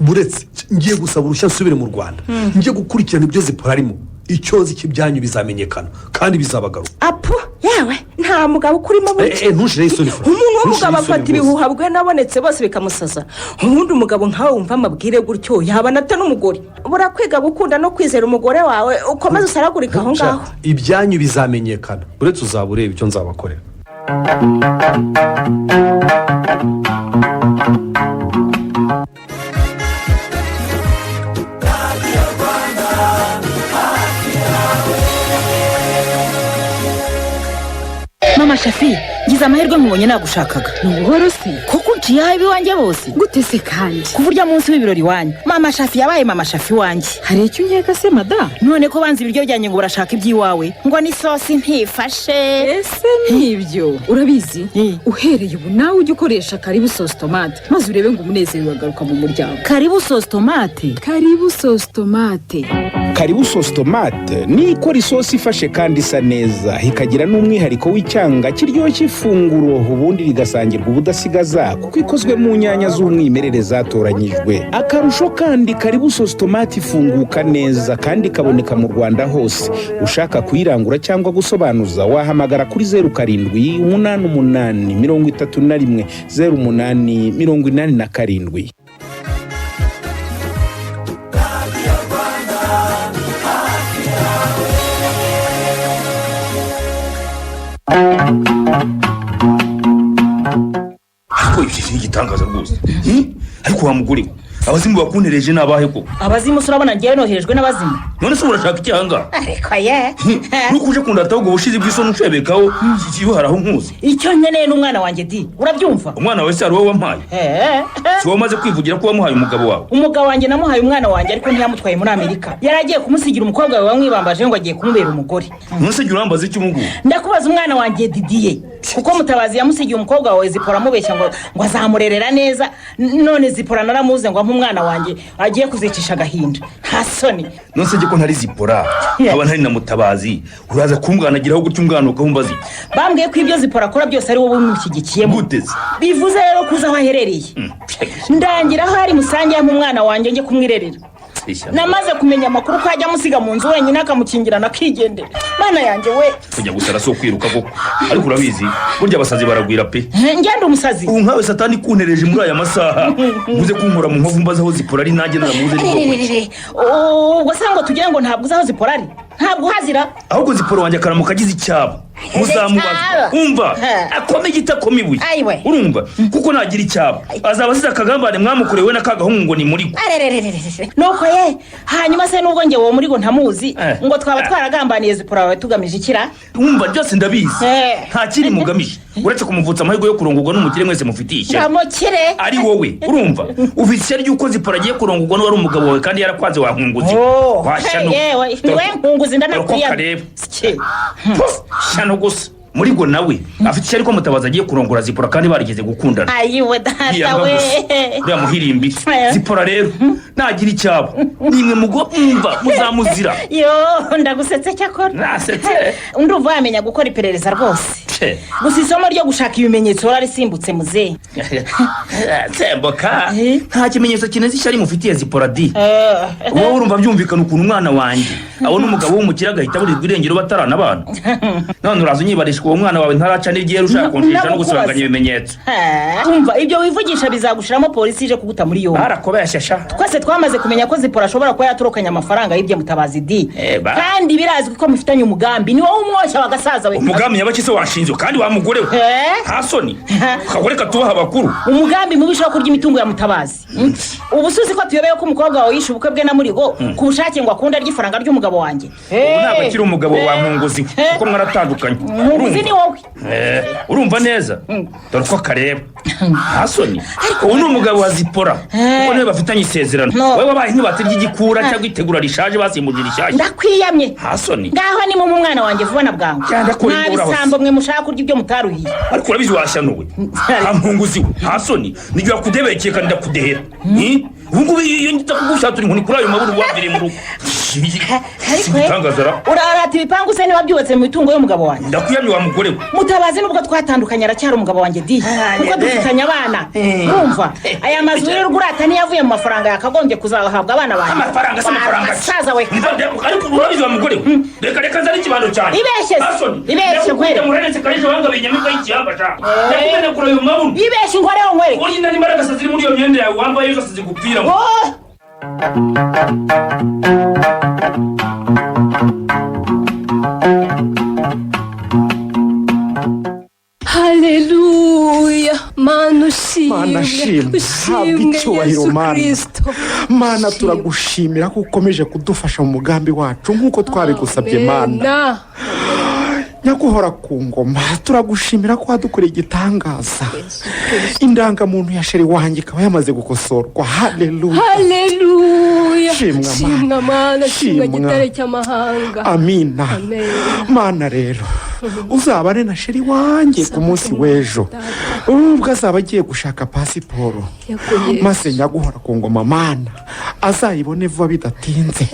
Buretse ngiye gusaba uruhushya nsubire mu Rwanda, njye gukurikirana ibyo Zipora arimo. Icyo nzi cy'ibyanyu bizamenyekana kandi bizabagaruka. Apu, yewe, nta mugabo ukurimo burya. Eh, eh, ntushireho isoni, Fura. Umuntu w'umugabo Ntushireho isoni afata rwose. ibihuha bwe nabonetse bose bikamusaza. Ubundi umugabo nkawe wumva amabwire gutyo yaba anata n'umugore? Burakwiga gukunda no kwizera umugore wawe, ukomeze usaragurike aho ngaho. Ibyanyu bizamenyekana, uretse uzaba ureba icyo nzabakorera. Mama Shafi, ngize amahirwe nkubonye, nagushakaga. Ni ubuhoro se? Kuko unciye aho iwanjye bose. Gute se kandi? Kuva urya munsi w'ibirori iwanyu, Mama Shafi yabaye Mama Shafi wanjye. Hari icyo unkeka se, madamu? None ko banze ibiryo byanjye ngo barashaka iby'iwawe, ngo n'isosi ntifashe. Ese nibyo? Urabizi, uhereye ubu nawe ujye ukoresha Karibu sauce tomate, maze urebe ngo umunezero uragaruka mu muryango. Karibu sauce tomate? Karibu sauce tomate. Karibu sauce tomate niyo ikora isosi ifashe kandi isa neza, ikagira n'umwihariko w'icyanga kiryoshya ifunguro, ubundi rigasangirwa ubudasigaza kuko ikozwe mu nyanya z'umwimerere zatoranyijwe. Akarusho kandi, Karibu sauce tomate ifunguka neza kandi ikaboneka mu Rwanda hose. Ushaka kuyirangura cyangwa gusobanuza wahamagara kuri 0788 31 08 87. Ariko ibyo ni igitangaza rwose. Ariko wa mugore we, abazimu bakuntereje ni abahe koko? Abazimu se? Urabona ngewe noherejwe n'abazimu? None se urashaka iki ahangaha? Ariko ye. Nuko uje kundata, ahubwo ubushizi bw'isoni ushebekaho iyo hari aho nkuzi. Icyo nkeneye ni umwana wanjye di, urabyumva? Umwana wawe se hari uwo wampaye? Eh. Si wowe umaze kwivugira ko wamuhaye umugabo wawe? Umugabo wanjye namuhaye umwana wanjye, ariko ntiyamutwaye muri Amerika. Yari agiye kumusigira umukobwa wawe wamwibambaje ngo agiye kumubera umugore. None se jya urambaza iki ubu ngubu? Ndakubaza umwana wanjye Didiye, kuko Mutabazi yamusigiye umukobwa wawe Zipora amubeshya ngo azamurerera neza. None Zipora naramuze ngo ampe umwana wanjye, agiye kuzicisha agahinda, nta soni? None se jye ko ntari Zipora, nkaba ntari na Mutabazi, uraza kumbwanagiraho gutya umwana ukahumbaza iki? Bambwiye ko ibyo Zipora akora byose ari wowe umushyigikiyemo. Gute se? Bivuze rero ko uzi aho aherereye. Ndangira aho ari musange yampa umwana wanjye njye kumwirerera. Ishyano. Namaze kumenya amakuru ko ajya amusiga mu nzu wenyine, akamukingirana akigendera. Mana yanjye we! Kujya gusara si ukwiruka koko, ariko urabizi burya abasazi baragwira pe. Ngenda umusazi? Ubu nkawe satani kuntereje muri aya masaha, uze kunkura mu nkovu mbaza aho Zipora ari, nanjye naramuze ni bwoko ki? Ubwo se ngo tugire ngo ntabwo uzi aho Zipora ari, ntabwo uhazira? Ahubwo Zipora wanjye akaramuka agize icyabo muzamubaza. Umva, akome igiti akome ibuye. Ayiwe. Urumva, kuko nagira icyabo azaba azize akagambane mwamukorewe na kagahungu ngo ni muri ko. Arerererere. Nuko ye, hanyuma se nubwo njye uwo muri ngo ntamuzi, Eh. ngo twaba twaragambaniye Zipora wawe tugamije ikira? Wumva, byose ndabizi. Eh. Nta kindi mugamije uretse kumuvutsa amahirwe yo kurongorwa n'umukire mwese mufitiye ishyari. Ntamukire. Ari wowe, urumva, ufite ishyari ry'uko Zipora agiye kurongorwa n'uwari umugabo wawe kandi yarakwanze, wankunguzi. Washyano. Yewe, niwe nkunguzi. Dore uko Ndanakwiyama. kareba. Puf, shyano gusa. Muri go nawe afite ishyari ko Mutabazi agiye kurongora Zipora kandi barigeze gukundana. Ayiwe data Yiyanga we! gusa. Uriya muhirimbi Eh. Zipora rero nagira icyabo nimwe mugo, mwumva, muzamuzira. Yo, ndagusetse cyakora. Nasetse. Ndumva wamenya gukora iperereza rwose. Che. Gusa isomo ryo gushaka ibimenyetso wararisimbutse, muzehe. Tsemboka, nta kimenyetso kineze ishyari mufitiye Zipora di. Wowe urumva byumvikana ukuntu umwana wanjye abona umugabo w'umukire agahita aburirwa irengero bataranabana? None uraza unyibarisha uwo mwana wawe ntaraca n'iryera, ushaka kunshisha no gusibanganya ibimenyetso. Umva, ibyo wivugisha bizagushiramo polisi ije kuguta muri yombi. Barakobeshyasha. Twese twamaze kumenya ko Zipora ashobora kuba yatorokanye amafaranga y'ibyo Mutabazi di. Ba. Kandi birazwi ko mufitanye umugambi, ni wowe umwoshya wagasaza we. Umugambi nyabaki se washinzwe kandi wa mugore we? Eh? Nta soni, kagore katubaha abakuru. Umugambi mubi ushobora kurya imitungo ya Mutabazi. Ubu suzi ko tuyobeye ko umukobwa wawe yishe ubukwe bwe na Murigo ku bushake ngo akunde arye ifaranga ry'umugabo wanjye? Ubu ntabwo akiri umugabo wa nkunguzi we, kuko mwaratandukanye. Nkunguzi ni wowe. Eh, urumva neza, dore uko kareba, nta soni. Ubu ni umugabo wa Zipora kuko niwe bafitanye isezerano. No. Wowe wabaye nk'ibati ry'igikura cyangwa itegura rishaje basimbuje rishyashya. Ndakwiyamye. Nta soni. Ngaho ni mu umwana wanjye vuba na bwangu. Cyangwa ko Nta uraho se. bisambo mwe mushaka kurya ibyo mutaruhiye. Ariko urabizi washyanuwe, nta mpunguzi we, nta soni, nijya wakudebekeye kandi ndakudehera. Ubu ngubu iyo njya kugushatura inkoni kuri ayo maburo waviriye mu rugo. Ariko we, Igitangaza ra. urarata ibipangu se niba byubatse mu mitungo y'umugabo wanjye? Ndakwiyamye wa mugore we. Mutabazi nubwo twatandukanye aracyari umugabo wanjye di, kuko dufitanye abana. Urumva, aya mazu wirirwa urata niyo avuye mu mafaranga yakagombye kuzahabwa abana banjye. Amafaranga se, amafaranga se? Saza we. Ariko urabizi wa mugore we, reka reka nzane ikibando cyanjye. Ibeshye se. Nta soni. Ibeshye Ndakukunda nkwere. murenetse karisha wanga binyamibwa y'ikiyamba sha. Ndakumenagura ayo mabuno. Ibeshye inkoreho nkwere. Uri n'imbaraga ziri muri iyo myenda yawe wambaye zose zigupfiramo. Oh! Haleluya, Mana ushimwe. Mana shimwe, habwa icyubahiro. Yesu Mana. Kirisito. Mana, turagushimira ko ukomeje kudufasha mu mugambi wacu nk'uko twabigusabye Mana. Amena. Nyaguhora ku ngoma, turagushimira ko wadukoreye igitangaza, indangamuntu ya sheri wanjye ikaba yamaze gukosorwa. Haleluya. Haleluya. Shimwa, Mana. Shimwa Mana, shimwa. Shimwa. Gitare cy'amahanga. Amina. Amen. Mana rero, uzabane na sheri wanjye ku munsi w'ejo ubwo azaba agiye gushaka pasiporo. Yego, Yesu. Maze nyaguhora ku ngoma Mana Azayibone vuba bidatinze,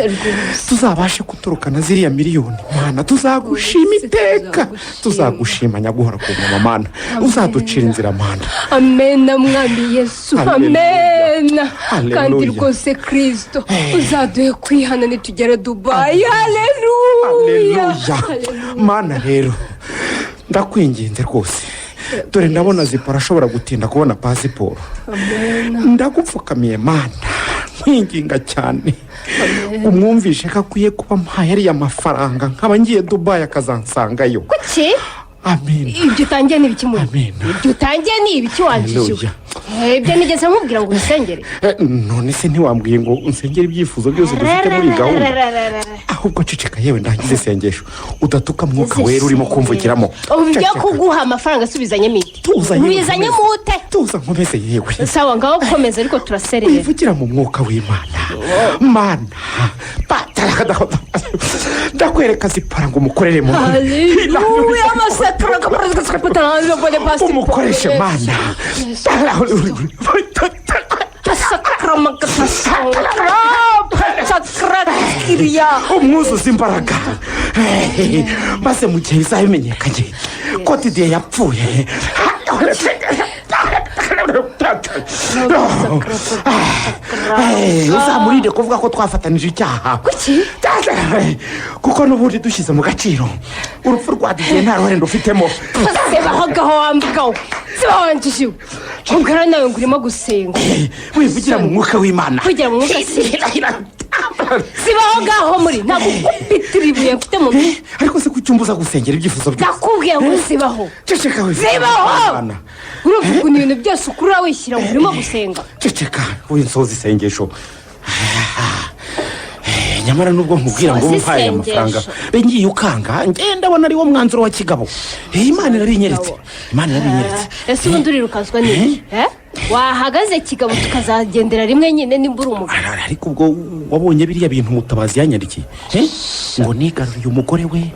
tuzabashe gutorokana ziriya miliyoni. Mana, tuzagushima iteka, tuzagushima nyaguhora ku ngoma. Mana, uzaducira inzira, Mana. Amena, Mwami Yesu. Haleluya. Amena. Haleluya. Kandi rwose Kirisito uzaduhe kwihana nitugera Dubayi. Haleluya. Haleluya. Mana rero, ndakwinginze rwose, dore ndabona Zipora ashobora gutinda kubona pasiporo. Amena. Ndagupfukamiye Mana, nkwinginga cyane, umwumvishe ko akwiye kuba mpaye ariya mafaranga, nkaba ngiye Dubayi akazansangayo. Kuki? Amen. Ibyo utangiye ni ibiki muri ibyo utangiye ni ibiki wanjije? Haleluya. Ibyo nigeze nkubwira ngo usengere? None se ntiwambwiye ngo unsengere ibyifuzo byose dufite muri iyi gahunda? Ahubwo ceceka yewe, ndangize isengesho, udatuka Mwuka Wera urimo kumvugiramo. Ubu byo Ceceka. kuguha amafaranga asubizanyemo ite? Tuza yewe, Ubizanyemo ute? Tuza nkomeze yewe. Sawa, ngaho komeza, ariko turaserera. Wivugira mu mwuka w'Imana. Mana, ndakwereka Zipara ngo umukorere mu Haleluya. Umukoreshe Mana. Umwuzuza imbaraga, maze mu gihe bizaba bimenyekanye ko Didiye yapfuye, uzamurinde kuvuga ko twafatanije icyaha. Kuki? Kuko n'ubundi dushyize mu gaciro, urupfu rwa Didiye nta ruhare rufitemo. Sebaho gaho wambwaho, sibaho wanjishiwe, ubwara nawe ngo urimo gusenga. Wivugira mu mwuka w'Imana. Kugira mu mwuka si sibaho ngaho muri ntabwo ukubitira ibuye mfite mu ntoki. Ariko se kuki umbuza gusengera ibyifuzo byose? Ndakubwiye ngo sibaho. Ceceka wivugira mu Sibaho. mwuka w'Imana. Urumva ukuntu ibintu byose ukurura wishyira ngo urimo gusenga? Ceceka winsoza isengesho. Nyamara nubwo nkubwira ngo Soza umpaye amafaranga isengesho. be ngiye ukanga, ngenda ndabona ari wo mwanzuro wa kigabo. Imana irabinyeretse, Imana irabinyeretse. Ese ubundi urirukanswa n'iki? Eh? Wahagaze kigabo tukazagendera rimwe nyine nimba uri umugabo. Ariko ubwo wabonye biriya bintu Mutabazi yanyandikiye? Eh? Ngo nigaruriye umugore we,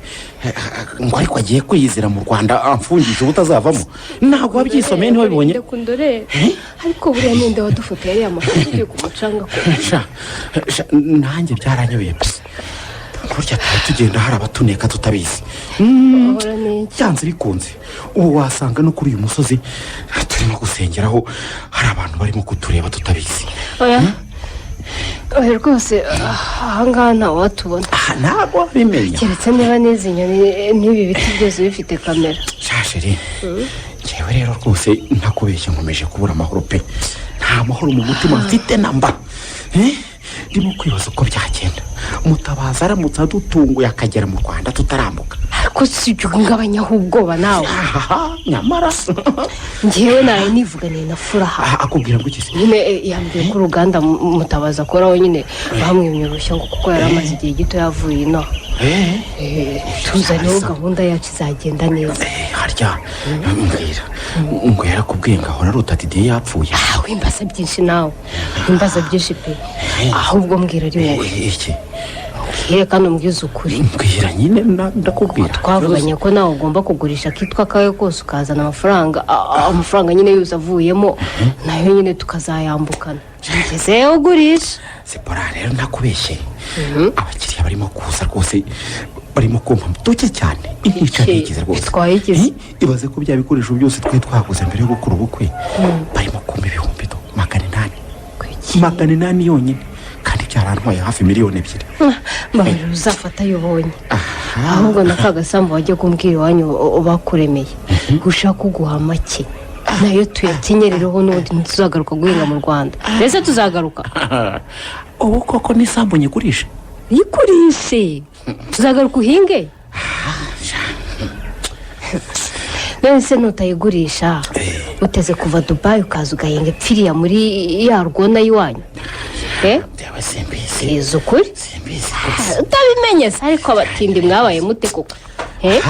ngo ariko agiye kwiyizira mu Rwanda amfungisha ubutazavamo. Ntabwo wabyisomeye? Ntiwabibonye? Ndakundore, ariko buriya ninde wadufotoye ariya mafoto turi ku mucanga ko? Sha, sha, nanjye byaranyobeye pe. Burya tuba tugenda hari abatuneka tutabizi. Bahora n'iki? Byanze bikunze ubu wasanga no kuri uyu musozi turimo gusengeraho hari abantu barimo kutureba tutabizi. Oya oya rwose, ahangaha ntawatubona. Ntabwo wabimenya. Keretse niba n'izi nyoni n'ibi biti byose bifite kamera. Sha chérie, njyewe rero rwose ntakubeshye, nkomeje kubura amahoro pe. Nta mahoro mu mutima mfite namba. Eh? Ndimo kwibaza uko byagenda Mutabazi aramutse adutunguye akagera mu Rwanda tutarambuka. Ariko si ibyo, ngabanyaho ubwoba nawe. Nyamara Njyewe naraye nivuganiye na Furaha. Akubwira ngo iki se? Nyine yambwiye ko uruganda Mutabazi akoraho nyine bamwimye uruhushya, ngo kuko yari amaze igihe gito yavuye ino. Tuzaneho gahunda yacu izagenda neza. Harya mbwira, ngo yarakubwiye ngo ahora arota Didiye yapfuye? Ah, wimbaza byinshi nawe, wimbaza byinshi pe. Ahubwo mbwira ari wowe. Iki? Mbwire kandi umbwize ukuri. Mbwira nyine, ndakubwira. Twavuganye ko nawe ugomba kugurisha akitwa akawe kose ukazana amafaranga, amafaranga nyine yose avuyemo nayo nyine tukazayambukana. Ngezeyo ugurisha. Sipora rero, ntakubeshye, abakiriya barimo kuza rwose barimo kumpa duke cyane, intica ntikize rwose. Bitwaye iki se? Ibaze ko bya bikoresho byose twari twaguze mbere yo gukora ubukwe barimo kumpa 800,000, 800 yonyine, kandi byarantwaye hafi miliyoni 2. Mbabarira, uzafata ayo ubonye. Ahubwo na ka gasambu wajya kumbwira iwanyu bakuremeye ushaka kuguha make, nayo tuyakenyerereho. N'ubundi ntituzagaruka guhinga mu Rwanda, mbese tuzagaruka? Ubu koko n'isambu nyigurishe? Yikurishe, tuzagaruka uhinge? None se nutayigurisha, uteze kuva Dubayi ukaza ugahinga ipfiriya muri ya rwona y'iwanyu? Eh? Simbizi. Izi ukuri. Simbizi. Utabimenye se? Ariko abatindi mwabaye mute koko? Eh?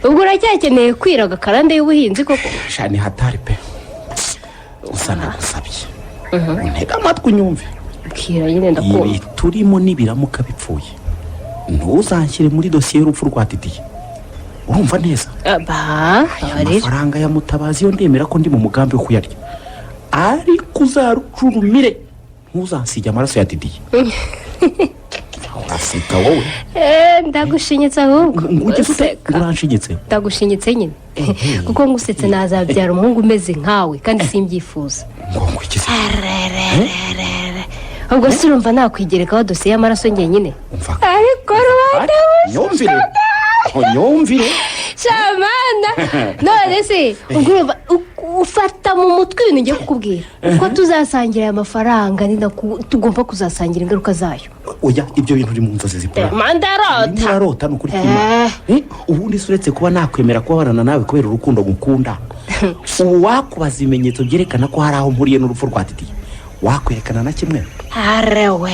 Ubwo uracyakeneye kwiraga akarande y'ubuhinzi koko? Sha, ni hatari pe. Gusa nagusabye untege amatwi unyumve. Mbwira nyine, ndakumva. Ibi turimo nibiramuka bipfuye, ntuzanshyire muri dosiye y'urupfu rwa Didiye, urumva neza? Ba Aya mafaranga ya Mutabazi yo ndemera ko ndi mu mugambi wo kuyarya, ariko uzarucurumire. Ntuzansige amaraso ya Didiye. Uraseka wowe. Ndagushinyitse ahubwo. Ugeze ute? Useka. Uranshinyitse? Ndagushinyitse nyine, kuko ngusetse nazabyara umuhungu umeze nkawe, kandi simbyifuza. Ubwo se urumva nakwigerekaho dosiye y'amaraso njyenyine? Ariko rubanda. Nyumvire, nyumvire. Shamana, none se ubwo urumva ufata mu mutwe ibintu ngiye kukubwira, uko tuzasangira aya mafaranga, ni nako tugomba kuzasangira ingaruka zayo. Oya, ibyo bintu uri mu nzozi, Zipora. Mandarota. Urarota, ni ukuri kw'Imana. Ubundi se uretse kuba nakwemera kubabarana nawe kubera urukundo ngukunda, ubu wakubaza ibimenyetso byerekana ko hari aho mpuriye n'urupfu rwa Didiye, wakwerekana na kimwe? Arewe.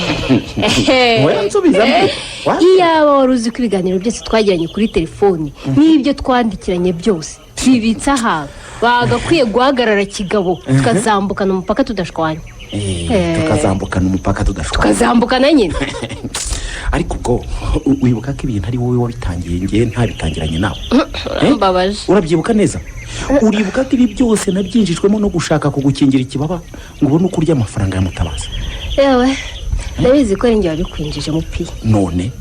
Oya, nsubiza mbe. Iyaba wari uzi ko ibiganiro byose twagiranye kuri telefoni n'ibyo twandikiranye byose bibitse ahantu, bagakwiye guhagarara kigabo, tukazambukana umupaka tudashwanya. Tukazambukana umupaka tudashwanya. Tukazambukana nyine. Ariko ubwo wibuka ko ibintu ari wowe wabitangiye, ngewe ntabitangiranye nawe? Urambabaje. Urabyibuka neza? Uribuka ko ibi byose nabyinjijwemo no gushaka kugukingira ikibaba ngo ubone uko urya amafaranga ya Mutabazi? Yewe, ndabizi ko ari njye wabikwinjijemo pi. None?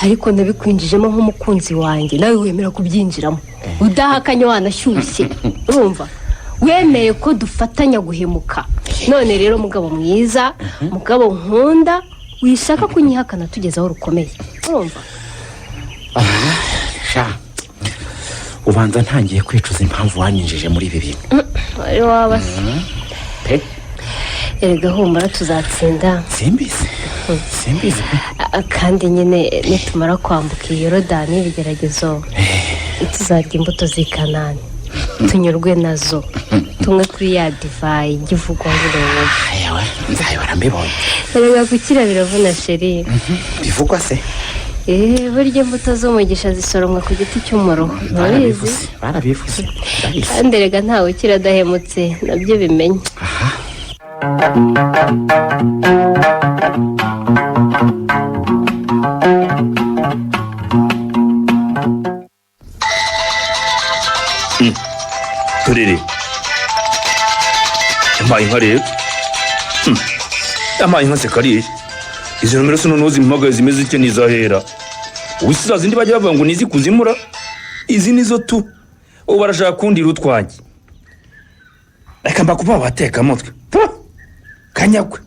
Ariko nabikwinjijemo nk'umukunzi wanjye, nawe wemera kubyinjiramo udahakanye, wanashyushye. Urumva, wemeye ko dufatanya guhemuka. None rero, mugabo mwiza, mugabo nkunda, wishaka kunyihakana tugeze aho rukomeye, urumva? Sha, ubanza ntangiye kwicuza impamvu wanyinjije muri ibi bintu. Wari waba se? Pe. Erega humura, tuzatsinda. Simbizi, simbizi pe. Kandi nyine nitumara kwambuka iyi Yorodani y'ibigeragezo, tuzarya imbuto z'i Kanani, tunyurwe nazo, tumwe kuri ya divayi ijya ivugwa burundu. Yewe, nzayobora mbibonye. Erega gukira biravuna, chéri. Bivugwa se? Burya imbuto z'umugisha zisoromwa ku giti cy'umuruho, ntubizi? Barabivuze, barabivuze, ndabizi. Kandi erega ntawe ukira adahemutse, nabyo bimenye. Turere, yampaye inka rero. Yampaye inka se kariya? Izi nomero se noneho zimpamagaye zimeze zitya ntizahera? Ubu si za zindi bajya bavuga ngo nizi kuzimura? Izi nizo tu. Ubu barashaka kundira utwanjye. Reka mbakuba batekamutwe. Puh! Kanyagwe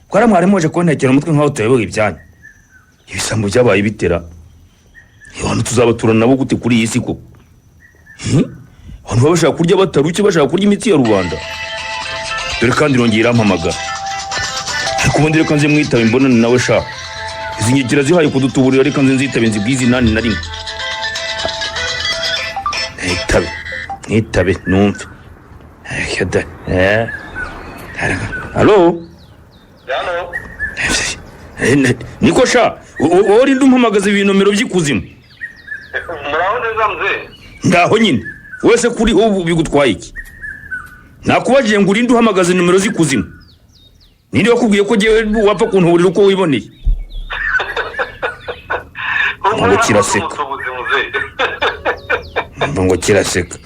kwara, mwari muje kuntekera umutwe nkaho tuyobewe ibyanyu. Ibisambo byabaye bitera abantu, tuzabaturana nabo gute kuri iyi si koko? Abantu baba bashaka kurya bataruke, bashaka kurya imitsi ya rubanda. Dore kandi irongera irampamagara. Ariko ubundi reka nze mwitabe, mbonane nawe sha. Izi nyigira zihaye kudutuburira, reka nze nzitabe nzibwize inani na rimwe. Mwitabe, mwitabe numve. Reka da. Halo. Niko sha, wowe urinde umpamagaza ibinomero by'ikuzimu. Muraho neza, mzee. Ngaho nyine wese kuri ubu bigutwaye iki? Nakubajije ngo urinde uhamagaze nomero z'ikuzimu. Ninde wakubwiye ko jyewe wapfa kuntuburira uko wiboneye? Ngo kiraseka, ngo kiraseka.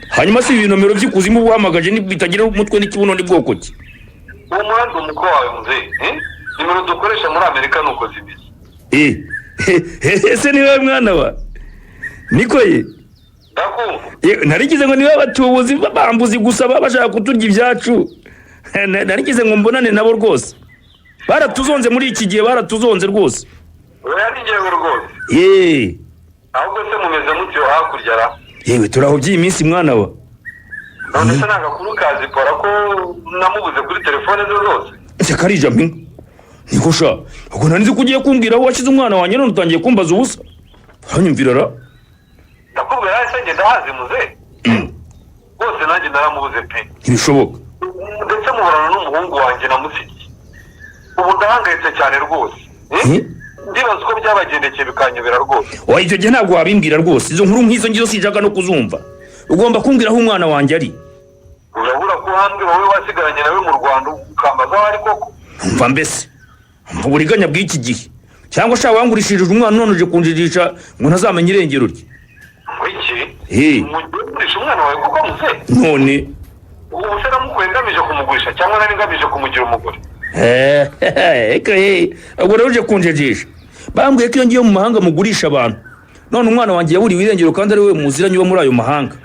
Hanyuma si ibi nomero by'ikuzimu uba uhamagaje bitagira umutwe n'ikibuno ni bwoko ki? Uwo muhanda umukwe wawe, mzee, eh? Nimero dukoresha muri Amerika ni uko zimeze. Ese ni wowe mwana wa niko ye? Narigize ngo niba abatubuzi bambuzi gusa baba bashaka kuturya ibyacu. Narigize ngo mbonane nabo rwose. Baratuzonze muri iki gihe, baratuzonze rwose. Oya, ni njyewe rwose. Yeee. Ahubwo se mumeze mutyo hakurya ra? Yewe, turaho by'iyi minsi, mwana wa. None se nta gakuru ka Zipora, ko namubuze kuri telefone ze zose? Ese karija mpinga niko sha, ubwo nari nzi ko ugiye kumbwira aho washyize umwana wanjye, none utangiye kumbaza ubusa. Uranyumvira ra? Ndakubwira ese njye ndahazi, muze. Rwose nanjye naramubuze pe. Ntibishoboka. Ndetse muhorana n'umuhungu wanjye namusigiye. Ubu ndahangayitse cyane rwose. Ndibaza uko byabagendekeye bikanyobera rwose. Oya, icyo gihe ntabwo wabimbwira rwose. Izo nkuru nk'izo ngizo sinshaka no kuzumva. Ugomba kumbwira aho umwana wanjye ari. Urabura ko uhambwe wowe wasigaranye nawe mu Rwanda, ukambaza aho ari koko? Umva mbese, umva uburiganya bw'iki gihe. Cyangwa sha wangurishije umwana, none uje kunjirisha ngo ntazamenye irengero rye. Iki? Eh. Mugiye kugurisha umwana wawe kuko, muze? None? Ubu se namukuye ngamije kumugurisha cyangwa nari ngamije kumugira umugore? Ubwo rero uje kunjejisha. Bambwiye ko iyo ngiye mu mahanga mugurisha abantu, none umwana wanjye yaburiwe irengero kandi ari we muziranye uba muri ayo mahanga.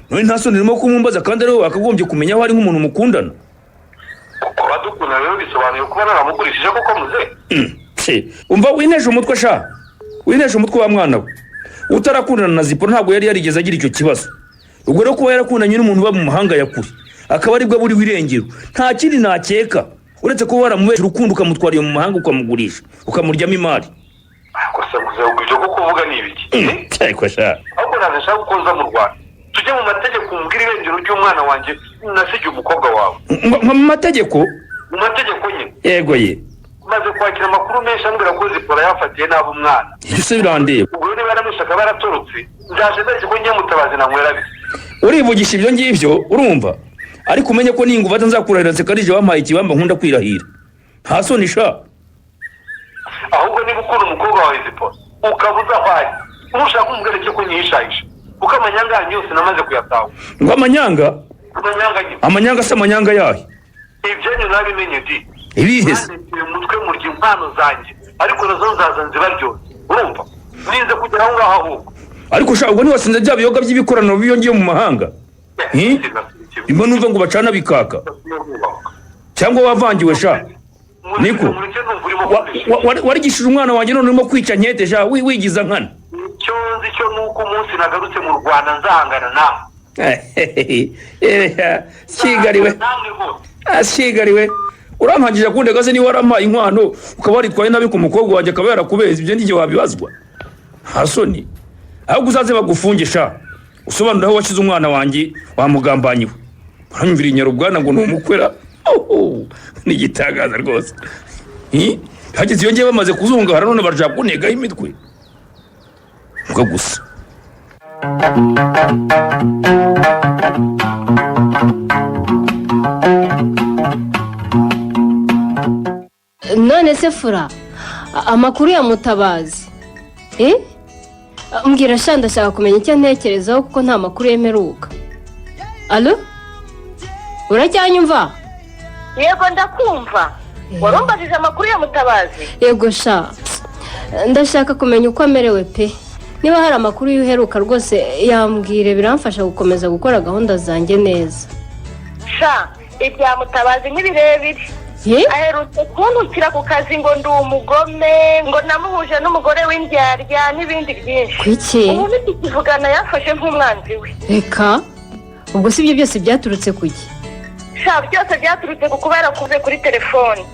None nta soni ririmo kumumbaza kandi ari we wakagombye kumenya aho ari nk'umuntu mukundana? Kuba dukunda rero bisobanuye kuba naramugurishije koko muze? Umva, winesha umutwe sha, winesha umutwe wa mwana we. Utarakundana na Zipora ntabwo yari yarigeze agira icyo kibazo. Ubwo rero kuba yarakundanye n'umuntu uba mu mahanga ya kure akaba aribwo aburiwe irengero, nta kindi nakeka uretse kuba waramubesha urukundo, ukamutwara iyo mu mahanga, ukamugurisha, ukamuryamo imari. Gusa muze, ubwo ibyo kuko uvuga ni ibiki? Ariko sha, Ahubwo ntabwo nshaka ko uza mu Rwanda, tujye mu mategeko, umbwire irengero ry'umwana wanjye nasigiye umukobwa wawe. Mu mategeko? Mu mategeko nyine. Yego ye. Maze kwakira amakuru menshi ambwira ko Zipora yafatiye nabi umwana. Ibyo se birandeba? Ubwo rero niba yaramwishe akaba yaratorotse, ndaje ndetse ko ngiye Mutabazi nanywera bise. Urivugisha ibyo ngibyo urumva, ariko umenye ko ningufata nzakurahira nsekarije wampaye ikibamba nkunda kwirahira. Nta soni sha. Ahubwo niba ukunda umukobwa wawe Zipora ukaba uzi aho ari, nushaka umubwira icyo kunyihishahisha, kuko amanyanga yanyu yose namaze kuyatahura. Ngo amanyanga? Amanyanga nyine. Amanyanga se amanyanga yahe? Ibyanyu nabimenye di. Ibihe se? Mwandekeye umutwe murya impano zanjye, ariko nazo nzaza nzibaryoze, urumva? Ninze kugera aho ngaho ahubwo. Ariko sha, ubwo ntiwasinze bya biyoga by'ibikorano biyongiye mu mahanga? Imba numva ngo bacana bikaka, cyangwa wavangiwe sha? Niko warigishije umwana wanjye, none urimo kwica nkete sha, wigiza nkana. Icyo nzi cyo ni uko umunsi nagarutse mu Rwanda nzahangana nawe. Kigariwe, kigariwe, urampangije kundega se? Niba warampaye inkwano ukaba waritwaye nabi ku mukobwa wanjye akaba yarakubeza, ibyo n'igihe wabibazwa. Nta soni? Ahubwo uzaze bagufunge sha, usobanura aho washyize umwana wanjye wamugambanyiwe. Uranyumvira inyarubwana ngo ni umukwera? Ni igitangaza rwose. Hageze iyo ngiye bamaze kuzungahara, none barashaka kuntegaho imitwe mbwa gusa. None se fura, amakuru ya Mutabazi? Mbwira sha, ndashaka kumenya icyo ntekerezaho kuko nta makuru yemeruka. Alo, uracyanyumva? Yego, ndakumva. Warumbajije amakuru ya Mutabazi? Yego sha, ndashaka kumenya uko amerewe pe. Niba hari amakuru y'uheruka rwose yambwire, biramfasha gukomeza gukora gahunda zanjye neza. Sha, ibya Mutabazi ni birebire. Aherutse kuntukira ku kazi ngo ndi umugome, ngo namuhuje n'umugore w'indyarya n'ibindi byinshi. Kuki? Ubu ntikivugana, yafashe nk'umwanzi we. Reka, ubwo si ibyo byose byaturutse kuki? Sha, byose byaturutse ku kuba yarakuze kuri telefoni,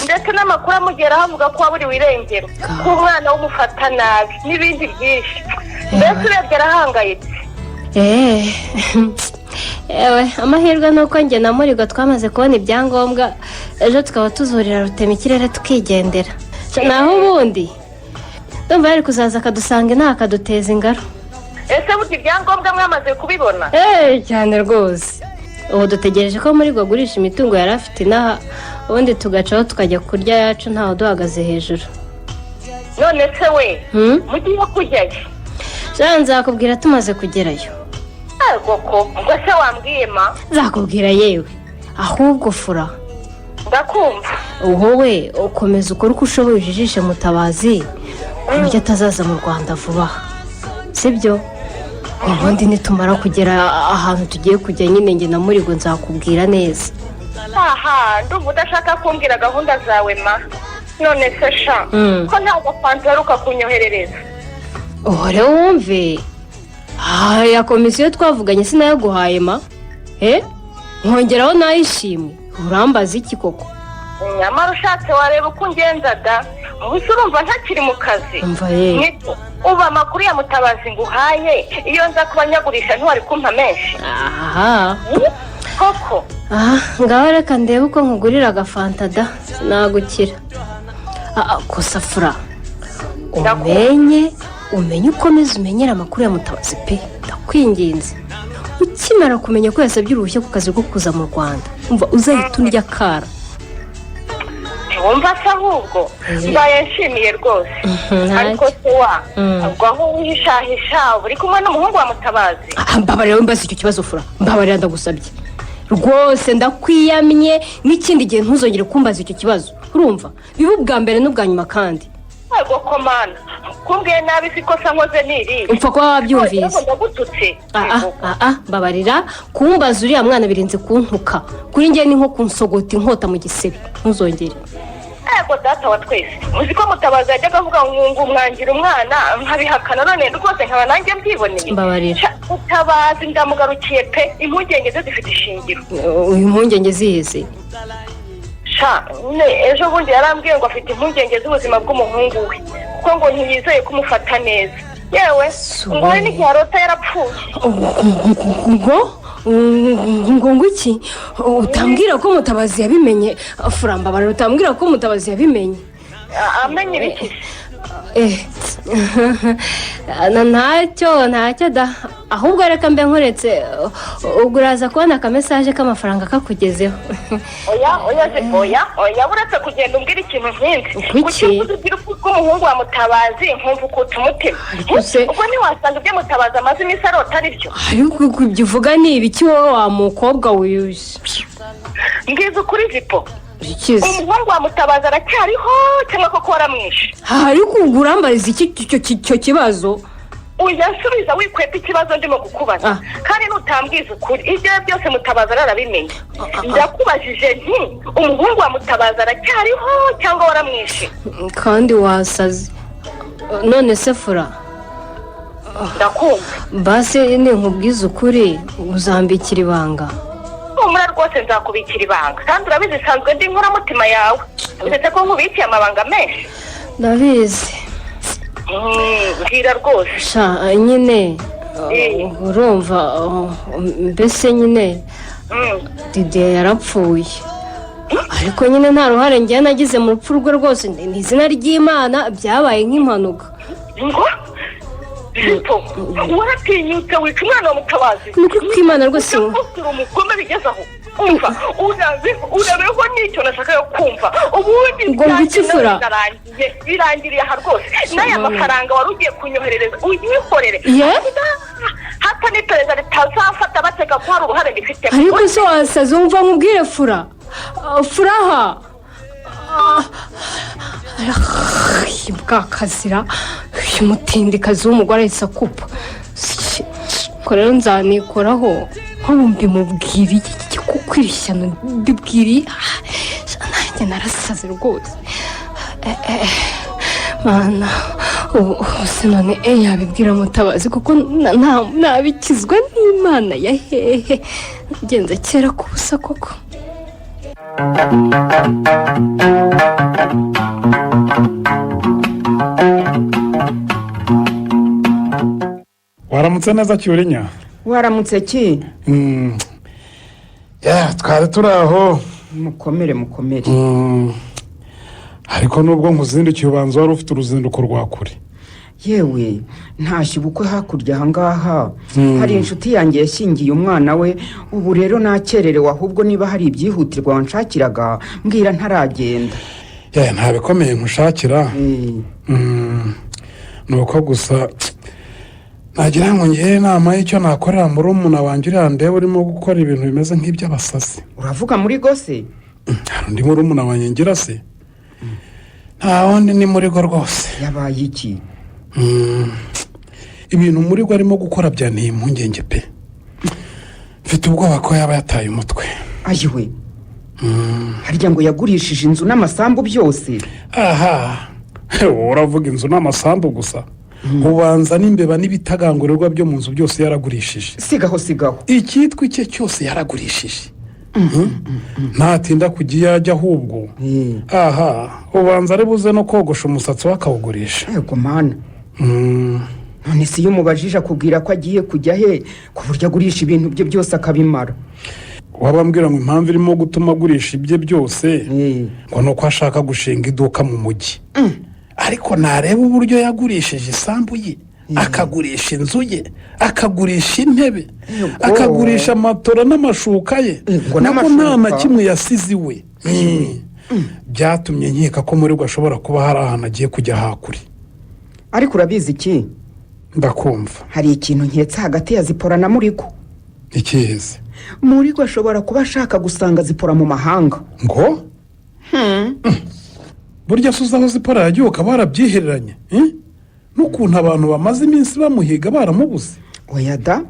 ndetse n'amakuru amugeraho avuga ko waburiwe irengero, ko umwana w'umufata nabi n'ibindi byinshi. Mbese urebye arahangayitse. Ewe, amahirwe ni uko njye na Murigo twamaze kubona ibyangombwa, ejo tukaba tuzurira rutema ikirere tukigendera. Naho ubundi ndumva yari kuzaza akadusanga inaha akaduteza ingaro. Ese burya ibyangombwa mwamaze kubibona? Cyane rwose. Ubu dutegereje ko Murigo agurisha imitungo yari afite inaha, ubundi tugacaho tukajya kurya yacu ntawe duhagaze hejuru. None se we, mugiye kujyayo? Nzakubwira tumaze kugerayo. Koko ubwo se wambwiye ma? Nzakubwira yewe. Ahubwo fura, Ndakumva. Wowe ukomeza ukore uko ushoboye ujijishe Mutabazi ku buryo atazaza mu Rwanda vuba aha, sibyo? Ubundi nitumara kugera ahantu tugiye kujya nyine njye na Murigo nzakubwira neza. Aha, ndumva udashaka kumbwira gahunda zawe ma. None se sha, ko ntabwo fanta uheruka kunyoherereza? Uhore wumve, ya komisiyo twavuganye sinayaguhaye ma? Nkongeraho nayishimwe, urambaza iki koko? Nyamara ushatse wareba uko ungenza da. Ubuse urumva ntakiri mu kazi? Umva ye. Niko ubu amakuru ya Mutabazi nguhaye, iyo nza kuba nyagurisha ntiwari kumpa menshi? Aha. Koko. Aha, ngaho reka ndebe uko nkugurira agafanta da, sinagukira. Gusa fura, umenye ukomeze umenyere amakuru ya Mutabazi pe, ndakwinginze. Ukimara kumenya ko yasabye uruhushya ku kazi rwo kuza mu Rwanda, umva uzahita undya akara. Ntiwumva se ahubwo mbaye nshimiye rwose. Ariko se wa, ubwo aho wihishahisha uri kumwe n'umuhungu wa Mutabazi? Mbabarira wimbaza icyo kibazo fura, mbabarira ndagusabye. Rwose ndakwiyamye, n'ikindi gihe ntuzongere kumbaza icyo kibazo, urumva? Biba ubwa mbere n'ubwa nyuma kandi. Ntabwo komana kumbwiye nabi si ikosa nkoze ni irihe? Upfa kuba wabyumvise. Ndagututse? Aa, mbabarira, kumbaza uriya mwana birenze kuntuka. Kuri njye ni nko kunsogota inkota mu gisebe. Ntuzongere. Yego data wa twese, uzi ko Mutabazi yajyaga avuga ngo umwangira umwana nkabihakana, none rwose nkaba nanjye mbyiboneye. Mbabarira. Sha, Mutabazi ndamugarukiye pe, impungenge ze zifite ishingiro. Uyu mpungenge ziheze? Sha nyine, ejo bundi yarambwiye ngo afite impungenge z'ubuzima bw'umuhungu we, kuko ngo ntiyizeye kumufata neza, yewe ngo hari n'igihe arota yarapfuye. Ngo iki? Utambwira ko Mutabazi yabimenye? Furambabarira, utambwira ko Mutabazi yabimenye. Amenye ibiki? Ntacyo, ntacyo da. Ahubwo reka mbe nkuretse, ubwo uraza kubona akamesaje k'amafaranga kakugezeho. Oya, oya se, oya, oya, uretse kugenda umbwira ikintu nk'iki. Kuki? Kuki uvuze urupfu rw'umuhungu wa Mutabazi nkumva ukutse umutima? Ubwo ntiwasanga ibyo Mutabazi amaze iminsi arota ari byo? Ariko ibyo uvuga ni ibiki wowe wa mukobwa wiyushye? Mbwiza ukuri, Zipo. Ikize. Umuhungu wa Mutabazi aracyariho cyangwa koko waramwishe? Ariko ubwo urambariza iki icyo kibazo? Uyansubiza wikweta ikibazo ndimo kukubaza, kandi nutambwiza ukuri ibyo byose Mutabazi ararabimenye. Ndakubajije nti: umuhungu wa Mutabazi aracyariho cyangwa waramwishe? Kandi wasaze. None se Fura? Ndakumva. Basi ninkubwiza ukuri uzambikira ibanga? Humura rwose, nzakubikira ibanga, kandi urabizi isanzwe ndi inkoramutima yawe, uretse ko nkubikiye amabanga menshi. Ndabizi. Mbwira rwose. Sha nyine, urumva, mbese nyine Didier yarapfuye, ariko nyine nta ruhare ngewe nagize mu rupfu rwe rwose. Ni izina ry'Imana, byabaye nk'impanuka. Ngo Zipo, waratinyutse wica umwana wa Mutabazi? Ni ukuri kw'Imana rwose. Uri umugome bigeze aho? Umva, urabeho, n'icyo nashakaga kumva ubundi. Ngo ngwiki, Fura? Byarangiye, birangiriye aha rwose. N'aya mafaranga wari ugiye kunyoherereza uyikorere. Ye? Hato n'iperereza ritazafata bateka ko hari uruhare mbifitemo. Ariko se wasaze? Wumva nkubwire, Fura. Furaha bwakazira, uyu mutindikazi w'umugore ahise akupa. Ko rero nzanikoraho nk'ubu mbimubwira iki kuko iri shyano mbibwiriye nanjye narasaze rwose. Mana, ubu se none yabibwira Mutabazi kuko nabikizwa n'Imana ya hehe? Ngenze kera ku busa koko. Waramutse neza, Cyurinya. Waramutse ki? Twari turi aho. Mukomere, mukomere. Ariko nubwo nkuzindukiye, ubanza wari ufite uruzinduko rwa kure. Yewe, ntashye ubukwe hakurya ahangaha. Hari inshuti yanjye yashyingiye umwana we, ubu rero nakererewe. Ahubwo niba hari ibyihutirwa wanshakiraga, mbwira ntaragenda. Nta bikomeye nkushakira. Ni uko gusa nagira ngo ngire inama y'icyo nakorera murumuna wanjye uriya, ndeba urimo gukora ibintu bimeze nk'iby'abasazi. Uravuga muri gose? Hari undi murumuna wanjye ngira se? Nta wundi, ni muri go rwose. Yabaye iki? Ibintu muri go arimo gukora byanteye impungenge pe. Mfite ubwoba ko yaba yataye umutwe. Ayiwe, harya ngo yagurishije inzu n'amasambu byose? Aha, wowe uravuga inzu n'amasambu gusa, ubanza n'imbeba n'ibitagangurirwa byo mu nzu byose yaragurishije. Sigaho, sigaho. Icyitwa icye cyose yaragurishije. Ntatinda kujya iyo ajya ahubwo. Aha, ubanza ari buze no kogosha umusatsi we akawugurisha. Yego mana. None se iyo umubajije akubwira ko agiye kujya he, ku buryo agurisha ibintu bye byose akabimara? Wabambwira ngo impamvu irimo gutuma agurisha ibye byose ngo ni uko ashaka gushinga iduka mu mujyi. Ariko nareba uburyo yagurishije isambu ye, akagurisha inzu ye, akagurisha intebe, akagurisha matora n'amashuka ye, nako nta na kimwe yasize iwe, byatumye nkeka ko muri we ashobora kuba hari ahantu agiye kujya hakure. Ariko urabizi iki? Ndakumva. Hari ikintu nketse hagati ya Zipora na Murigo. Ikihe? Murigo ashobora kuba ashaka gusanga Zipora mu mahanga. Ngo burya se uzi aho Zipora yagiye ukaba warabyihereranye, eh? N'ukuntu abantu bamaze iminsi bamuhiga baramubuze. Oya da,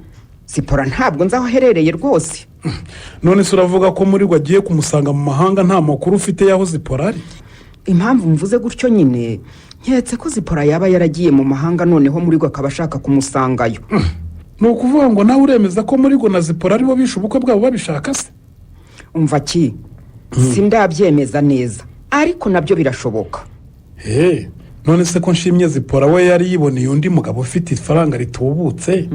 Zipora ntabwo nzi aho aherereye rwose. None se uravuga ko Murigo agiye kumusanga mu mahanga, nta makuru ufite y'aho Zipora ari? Impamvu mvuze gutyo nyine, nketse ko Zipora yaba yaragiye mu mahanga, noneho Murigo akaba ashaka kumusangayo. Ni ukuvuga ngo nawe uremeza ko Murigo na Zipora aribo bishe ubukwe bwabo babishaka se? Umva ki, sindabyemeza neza, ariko nabyo birashoboka. Eee, none se ko nshimye Zipora we yari yiboneye undi mugabo ufite ifaranga ritubutse,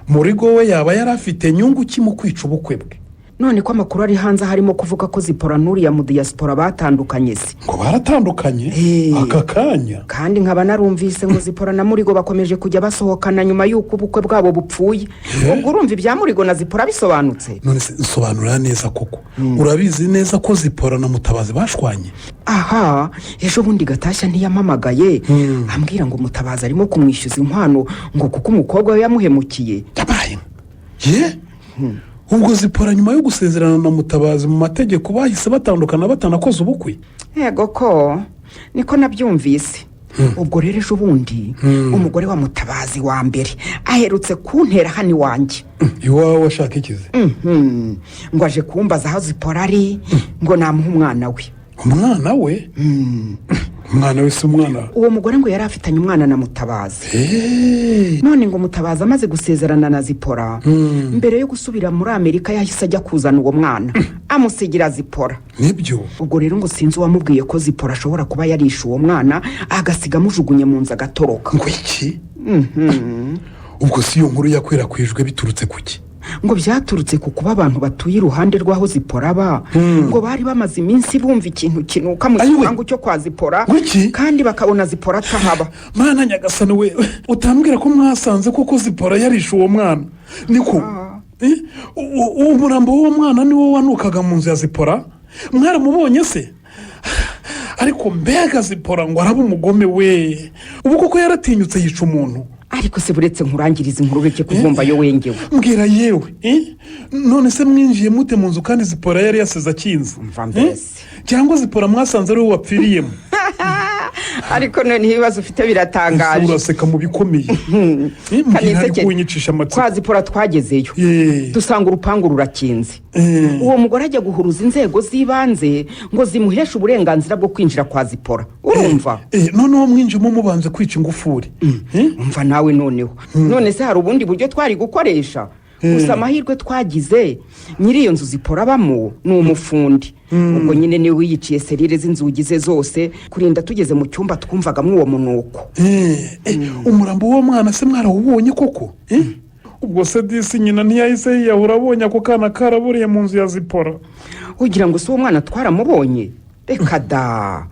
Murigo we yaba yari afite nyungu ki mu kwica ubukwe bwe? None ko amakuru ari hanze harimo kuvuga ko Zipora n'uriya mu diaspora batandukanye se? Ngo baratandukanye aka kanya? Kandi nkaba narumvise ngo Zipora na Murigo bakomeje kujya basohokana nyuma y'uko ubukwe bwabo bupfuye. Ubwo urumva ibya Murigo na Zipora bisobanutse. None se nsobanurira neza koko, urabizi neza ko Zipora na Mutabazi bashwanye? Aha, ejo bundi Gatashya ntiyamamagaye ambwira ngo Mutabazi arimo kumwishyuza inkwano, ngo kuko umukobwa we yamuhemukiye. Yabaye ye! Ubwo Zipora nyuma yo gusezerana na Mutabazi mu mategeko bahise batandukana batanakoze ubukwe? Yego, ko niko nabyumvise. Ubwo rero ejo bundi umugore wa Mutabazi wa mbere aherutse kuntera hano iwanjye. Iwawe washaka ikize? Mhm. Ngo aje kumbaza aho Zipora ari, ngo namuhe umwana we. Umwana we? Umwana we si umwana? Uwo mugore ngo yari afitanye umwana na Mutabazi. None ngo Mutabazi amaze gusezerana na Zipora, mbere yo gusubira muri Amerika yahise ajya kuzana uwo mwana, amusigira Zipora. Nibyo. Ubwo rero ngo sinzi uwamubwiye ko Zipora ashobora kuba yarishe uwo mwana, agasiga amujugunye mu nzu, agatoroka. Ngo iki? Ubwo si iyo nkuru yakwirakwijwe biturutse ku ki? Ngo byaturutse ku kuba abantu batuye iruhande rw'aho Zipora ba ngo bari bamaze iminsi bumva ikintu kinuka mu gipangu cyo kwa Zipora, kandi bakabona Zipora atahaba. Mana nyagasani we, utambwira ko mwasanze koko Zipora yarishe uwo mwana? Niko, uwo murambo w'uwo mwana niwo wanukaga mu nzu ya Zipora? Mwaramubonye se? Ariko mbega Zipora ngo araba umugome we! Ubu koko yaratinyutse yica umuntu. Ariko se buretse nkurangiriza inkuru, ureke kuvumba yo wengewe. Mbwira yewe, eh? None se mwinjiye mute mu nzu kandi Zipora yari yasize akinze? Mbese. Cyangwa Zipora mwasanze ari we wapfiriyemo? Ariko noneho ibibazo ufite biratangaje. Ese uraseka mu bikomeye? Mbwira, Kanisekere. ariko winyicisha amatsiko. Kwa Zipora twagezeyo dusanga urupangu rurakinze. Uwo mugore ajya guhuruza inzego z'ibanze ngo zimuheshe uburenganzira bwo kwinjira kwa Zipora, urumva? Noneho mwinjiyemo mubanze kwica ingufuri? Umva nawe noneho. None se hari ubundi buryo twari gukoresha? Gusa amahirwe twagize, nyiri iyo nzu Zipora abamo ni umufundi. Ubwo nyine niwe wiyiciye serire z'inzugi ze zose, kurinda tugeze mu cyumba twumvagamo uwo munuko. Umurambo w'uwo mwana se mwarawubonye koko? Ubwo se disi nyina ntiyahise yiyahura abonye ako kana karaburiye mu nzu ya Zipora? Ugira ngo si uwo mwana twaramubonye? Reka da.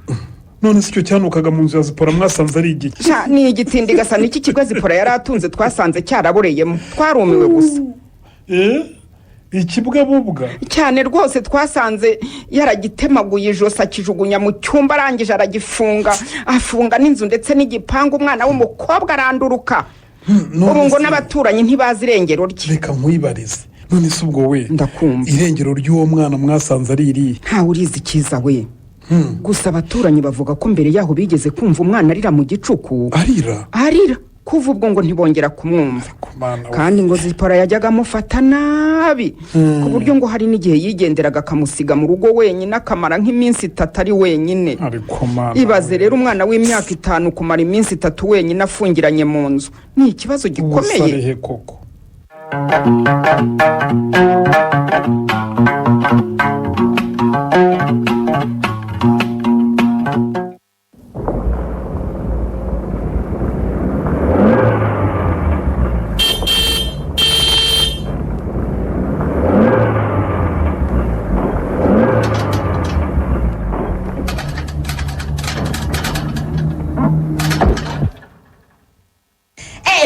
None se icyo cyanukaga mu nzu ya Zipora mwasanze ari igiki? Sha, ni igitindi gasa n'iki kigo Zipora yari atunze, twasanze cyaraboreyemo. Twarumiwe gusa. Ikibwabubwa? Cyane rwose. Twasanze yaragitemaguye ijosi, akijugunya mu cyumba, arangije aragifunga, afunga n'inzu ndetse n'igipangu. Umwana w'umukobwa aranduruka. Ubu ngo n'abaturanyi ntibazi irengero rye. Reka nkwibarize, none se ubwo we, Ndakumva. irengero ry'uwo mwana mwasanze ari irihe? Ntawe urizi icyiza we. Gusa abaturanyi bavuga ko mbere yaho bigeze kumva umwana arira mu gicuku. Arira? Arira. Kuva ubwo ngo ntibongera kumwumva. Kandi ngo Zipora yajyaga amufata nabi, ku buryo ngo hari n'igihe yigenderaga akamusiga mu rugo wenyine, akamara nk'iminsi 3 ari wenyine. Ariko Mana! Ibaze rero umwana w'imyaka 5 kumara iminsi 3 wenyine afungiranye mu nzu, ni ikibazo gikomeye. Ubusarihe koko!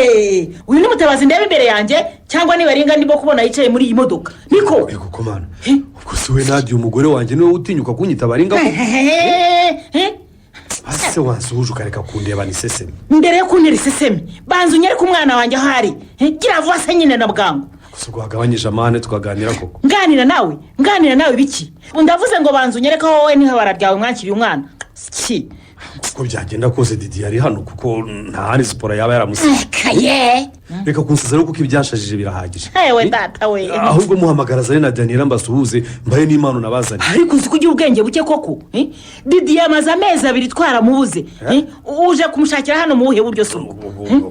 Eh, uyu ni Mutabazi ndeba imbere yanjye, cyangwa niba aringa ndimo kubona yicaye muri iyi modoka? Niko. Ego Mana, ubwo si we Nadia umugore wanjye niwe utinyuka kunyita baringa ko? Ase wansuhuje ukareka kundeba ni iseseme. Mbere yo kuntera iseseme, banza unyereke umwana wanjye aho ari. Gira vuba se nyine na bwangu. Gusa ubwo wagabanyije amahane tukaganira koko? Nganira nawe? Nganira nawe biki? Ndavuze ngo banza unyereke aho wowe n'ihabara ryawe mwakiriye umwana ki. Uko byagenda kose Didi yari hano, kuko nta handi Siporo yaba yaramusize. Kaye. Reka kunsiza rero, kuko ibyanshajije birahagije. Ewe data we! Ahubwo muhamagara azane na Daniela mbasuhuze, mbahe n'impano nabazanye. Ariko uzi ko ugira ubwenge buke koko, eh? Didi yamaze amezi 2 twaramubuze, eh? Uje kumushakira hano mu buhe buryo se ubwo?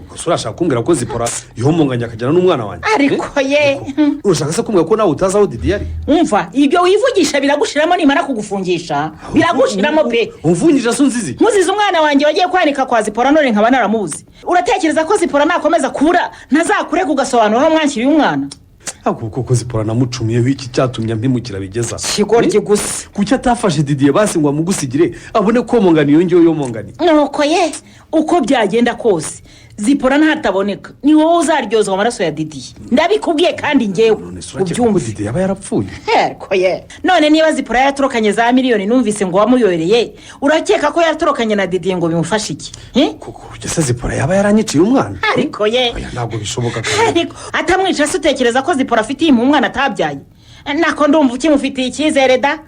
Gusa urashaka kumbwira ko Zipora yomonganye akajyana n'umwana wanjye? Ariko ye! Urashaka se kumbwira ko nawe utazi aho Didi yari? Umva, ibyo wivugisha biragushiramo. Nimara kugufungisha biragushiramo pe. Umfungije se unzizi? Nkuzize umwana wanjye wagiye kwanika kwa Zipora none nkaba naramubuze. Uratekereza ko Zipora nakomeza kubura ntazakureka ugasobanura aho mwanshyiriye umwana? Ntabwo koko Zipora namucumiyeho iki cyatumye ampemukira bigeza? Kigoryi gusa. Kuki atafashe Didiye basi ngo amugusigire abone komongana iyo ngiyo yomongani? Nuko ye, uko byagenda kose Zipora ntataboneka ni wowe uzaryozwa amaraso ya Didiye, ndabikubwiye kandi ngewe. Ubyumve, Didiye yaba yarapfuye? Ariko ye, none niba Zipora yaratorokanye za miliyoni numvise ngo wamuyoreye, urakeka ko yaratorokanye na Didiye ngo bimufashe iki, eh? Ese Zipora yaba yaranyiciye umwana? Ariko ye! Oya, ntabwo bishoboka kandi. Ariko atamwica se, utekereza ko Zipora afitiye impuhwe umwana atabyaye? Nako ndumva ukimufitiye icyizere da.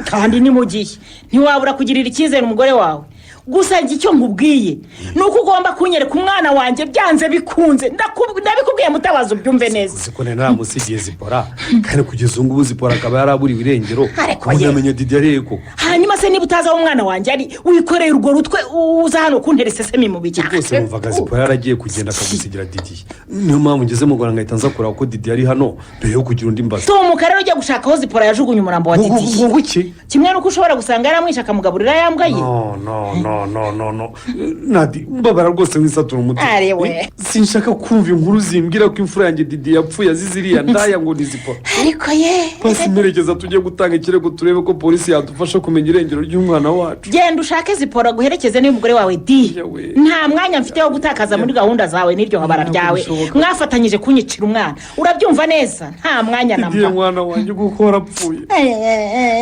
Kandi ni mu gihe ntiwabura kugirira icyizere umugore wawe. Gusa njye icyo nkubwiye ni uko ugomba kunyereka umwana wanjye byanze bikunze. Ndabikubwiye Mutabazi, ubyumve neza. Uzi ko nari naramusigiye Zipora, kandi kugeza ubu ngubu Zipora akaba yaraburiwe irengero? Ariko Ubu ye. namenye Didi yariye koko? Hanyuma se niba utazi aho umwana wanjye ari, wikoreye urwo rutwe uza hano kuntera isesemi mu bijyana? Rwose numvaga Zipora yaragiye kugenda akagusigira Didi, niyo mpamvu ngeze mu Rwanda ngahita nza kureba ko Didi yari hano mbere yo kugira undi mbaza. Tumuka rero ujya gushaka aho Zipora yajugunye umurambo wa Didiye. Ngo iki? Kimwe n'uko ushobora gusanga yaramwishe akamugaburira ya mbwa ye. No, no, no, no, no, no, Nadi, mbabara rwose wisatura umutima. Ari we. Sinshaka kumva inkuru zimbwira ko imfura yanjye Didi yapfuye azize iriya ndaya ngo ni Zipora. Ariko ye! Pasi mperekeza tujye gutanga ikirego, turebe ko polisi yadufasha kumenya irengero ry'umwana wacu. Genda ushake Zipora guherekeze n'umugore wawe di. Nta mwanya mfite wo gutakaza muri gahunda zawe n'iryo habara ryawe mwafatanyije kunyicira umwana, urabyumva neza? Nta mwanya na Didiye mba. mwana wanjye, kuko warapfuye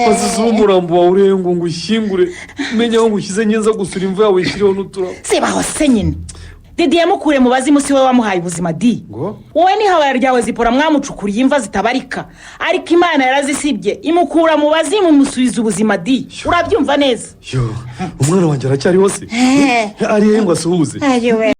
basize umurambo wawe urebe ngo ngushyingure, menye aho ngushyize ngenza gusura imva yawe ishyireho n'uturabo. Sibaho se nyine! Didi yamukure mu bazimu, si wowe wamuhaye ubuzima di. Wowe n'ihabara ryawe Zipora mwamucukuriye imva zitabarika, ariko Imana yarazisibye imukura mu bazimu imusubiza ubuzima di, urabyumva neza? Yo, umwana wanjye aracyariho se? Ari he ngo asuhuze? Ayiwe.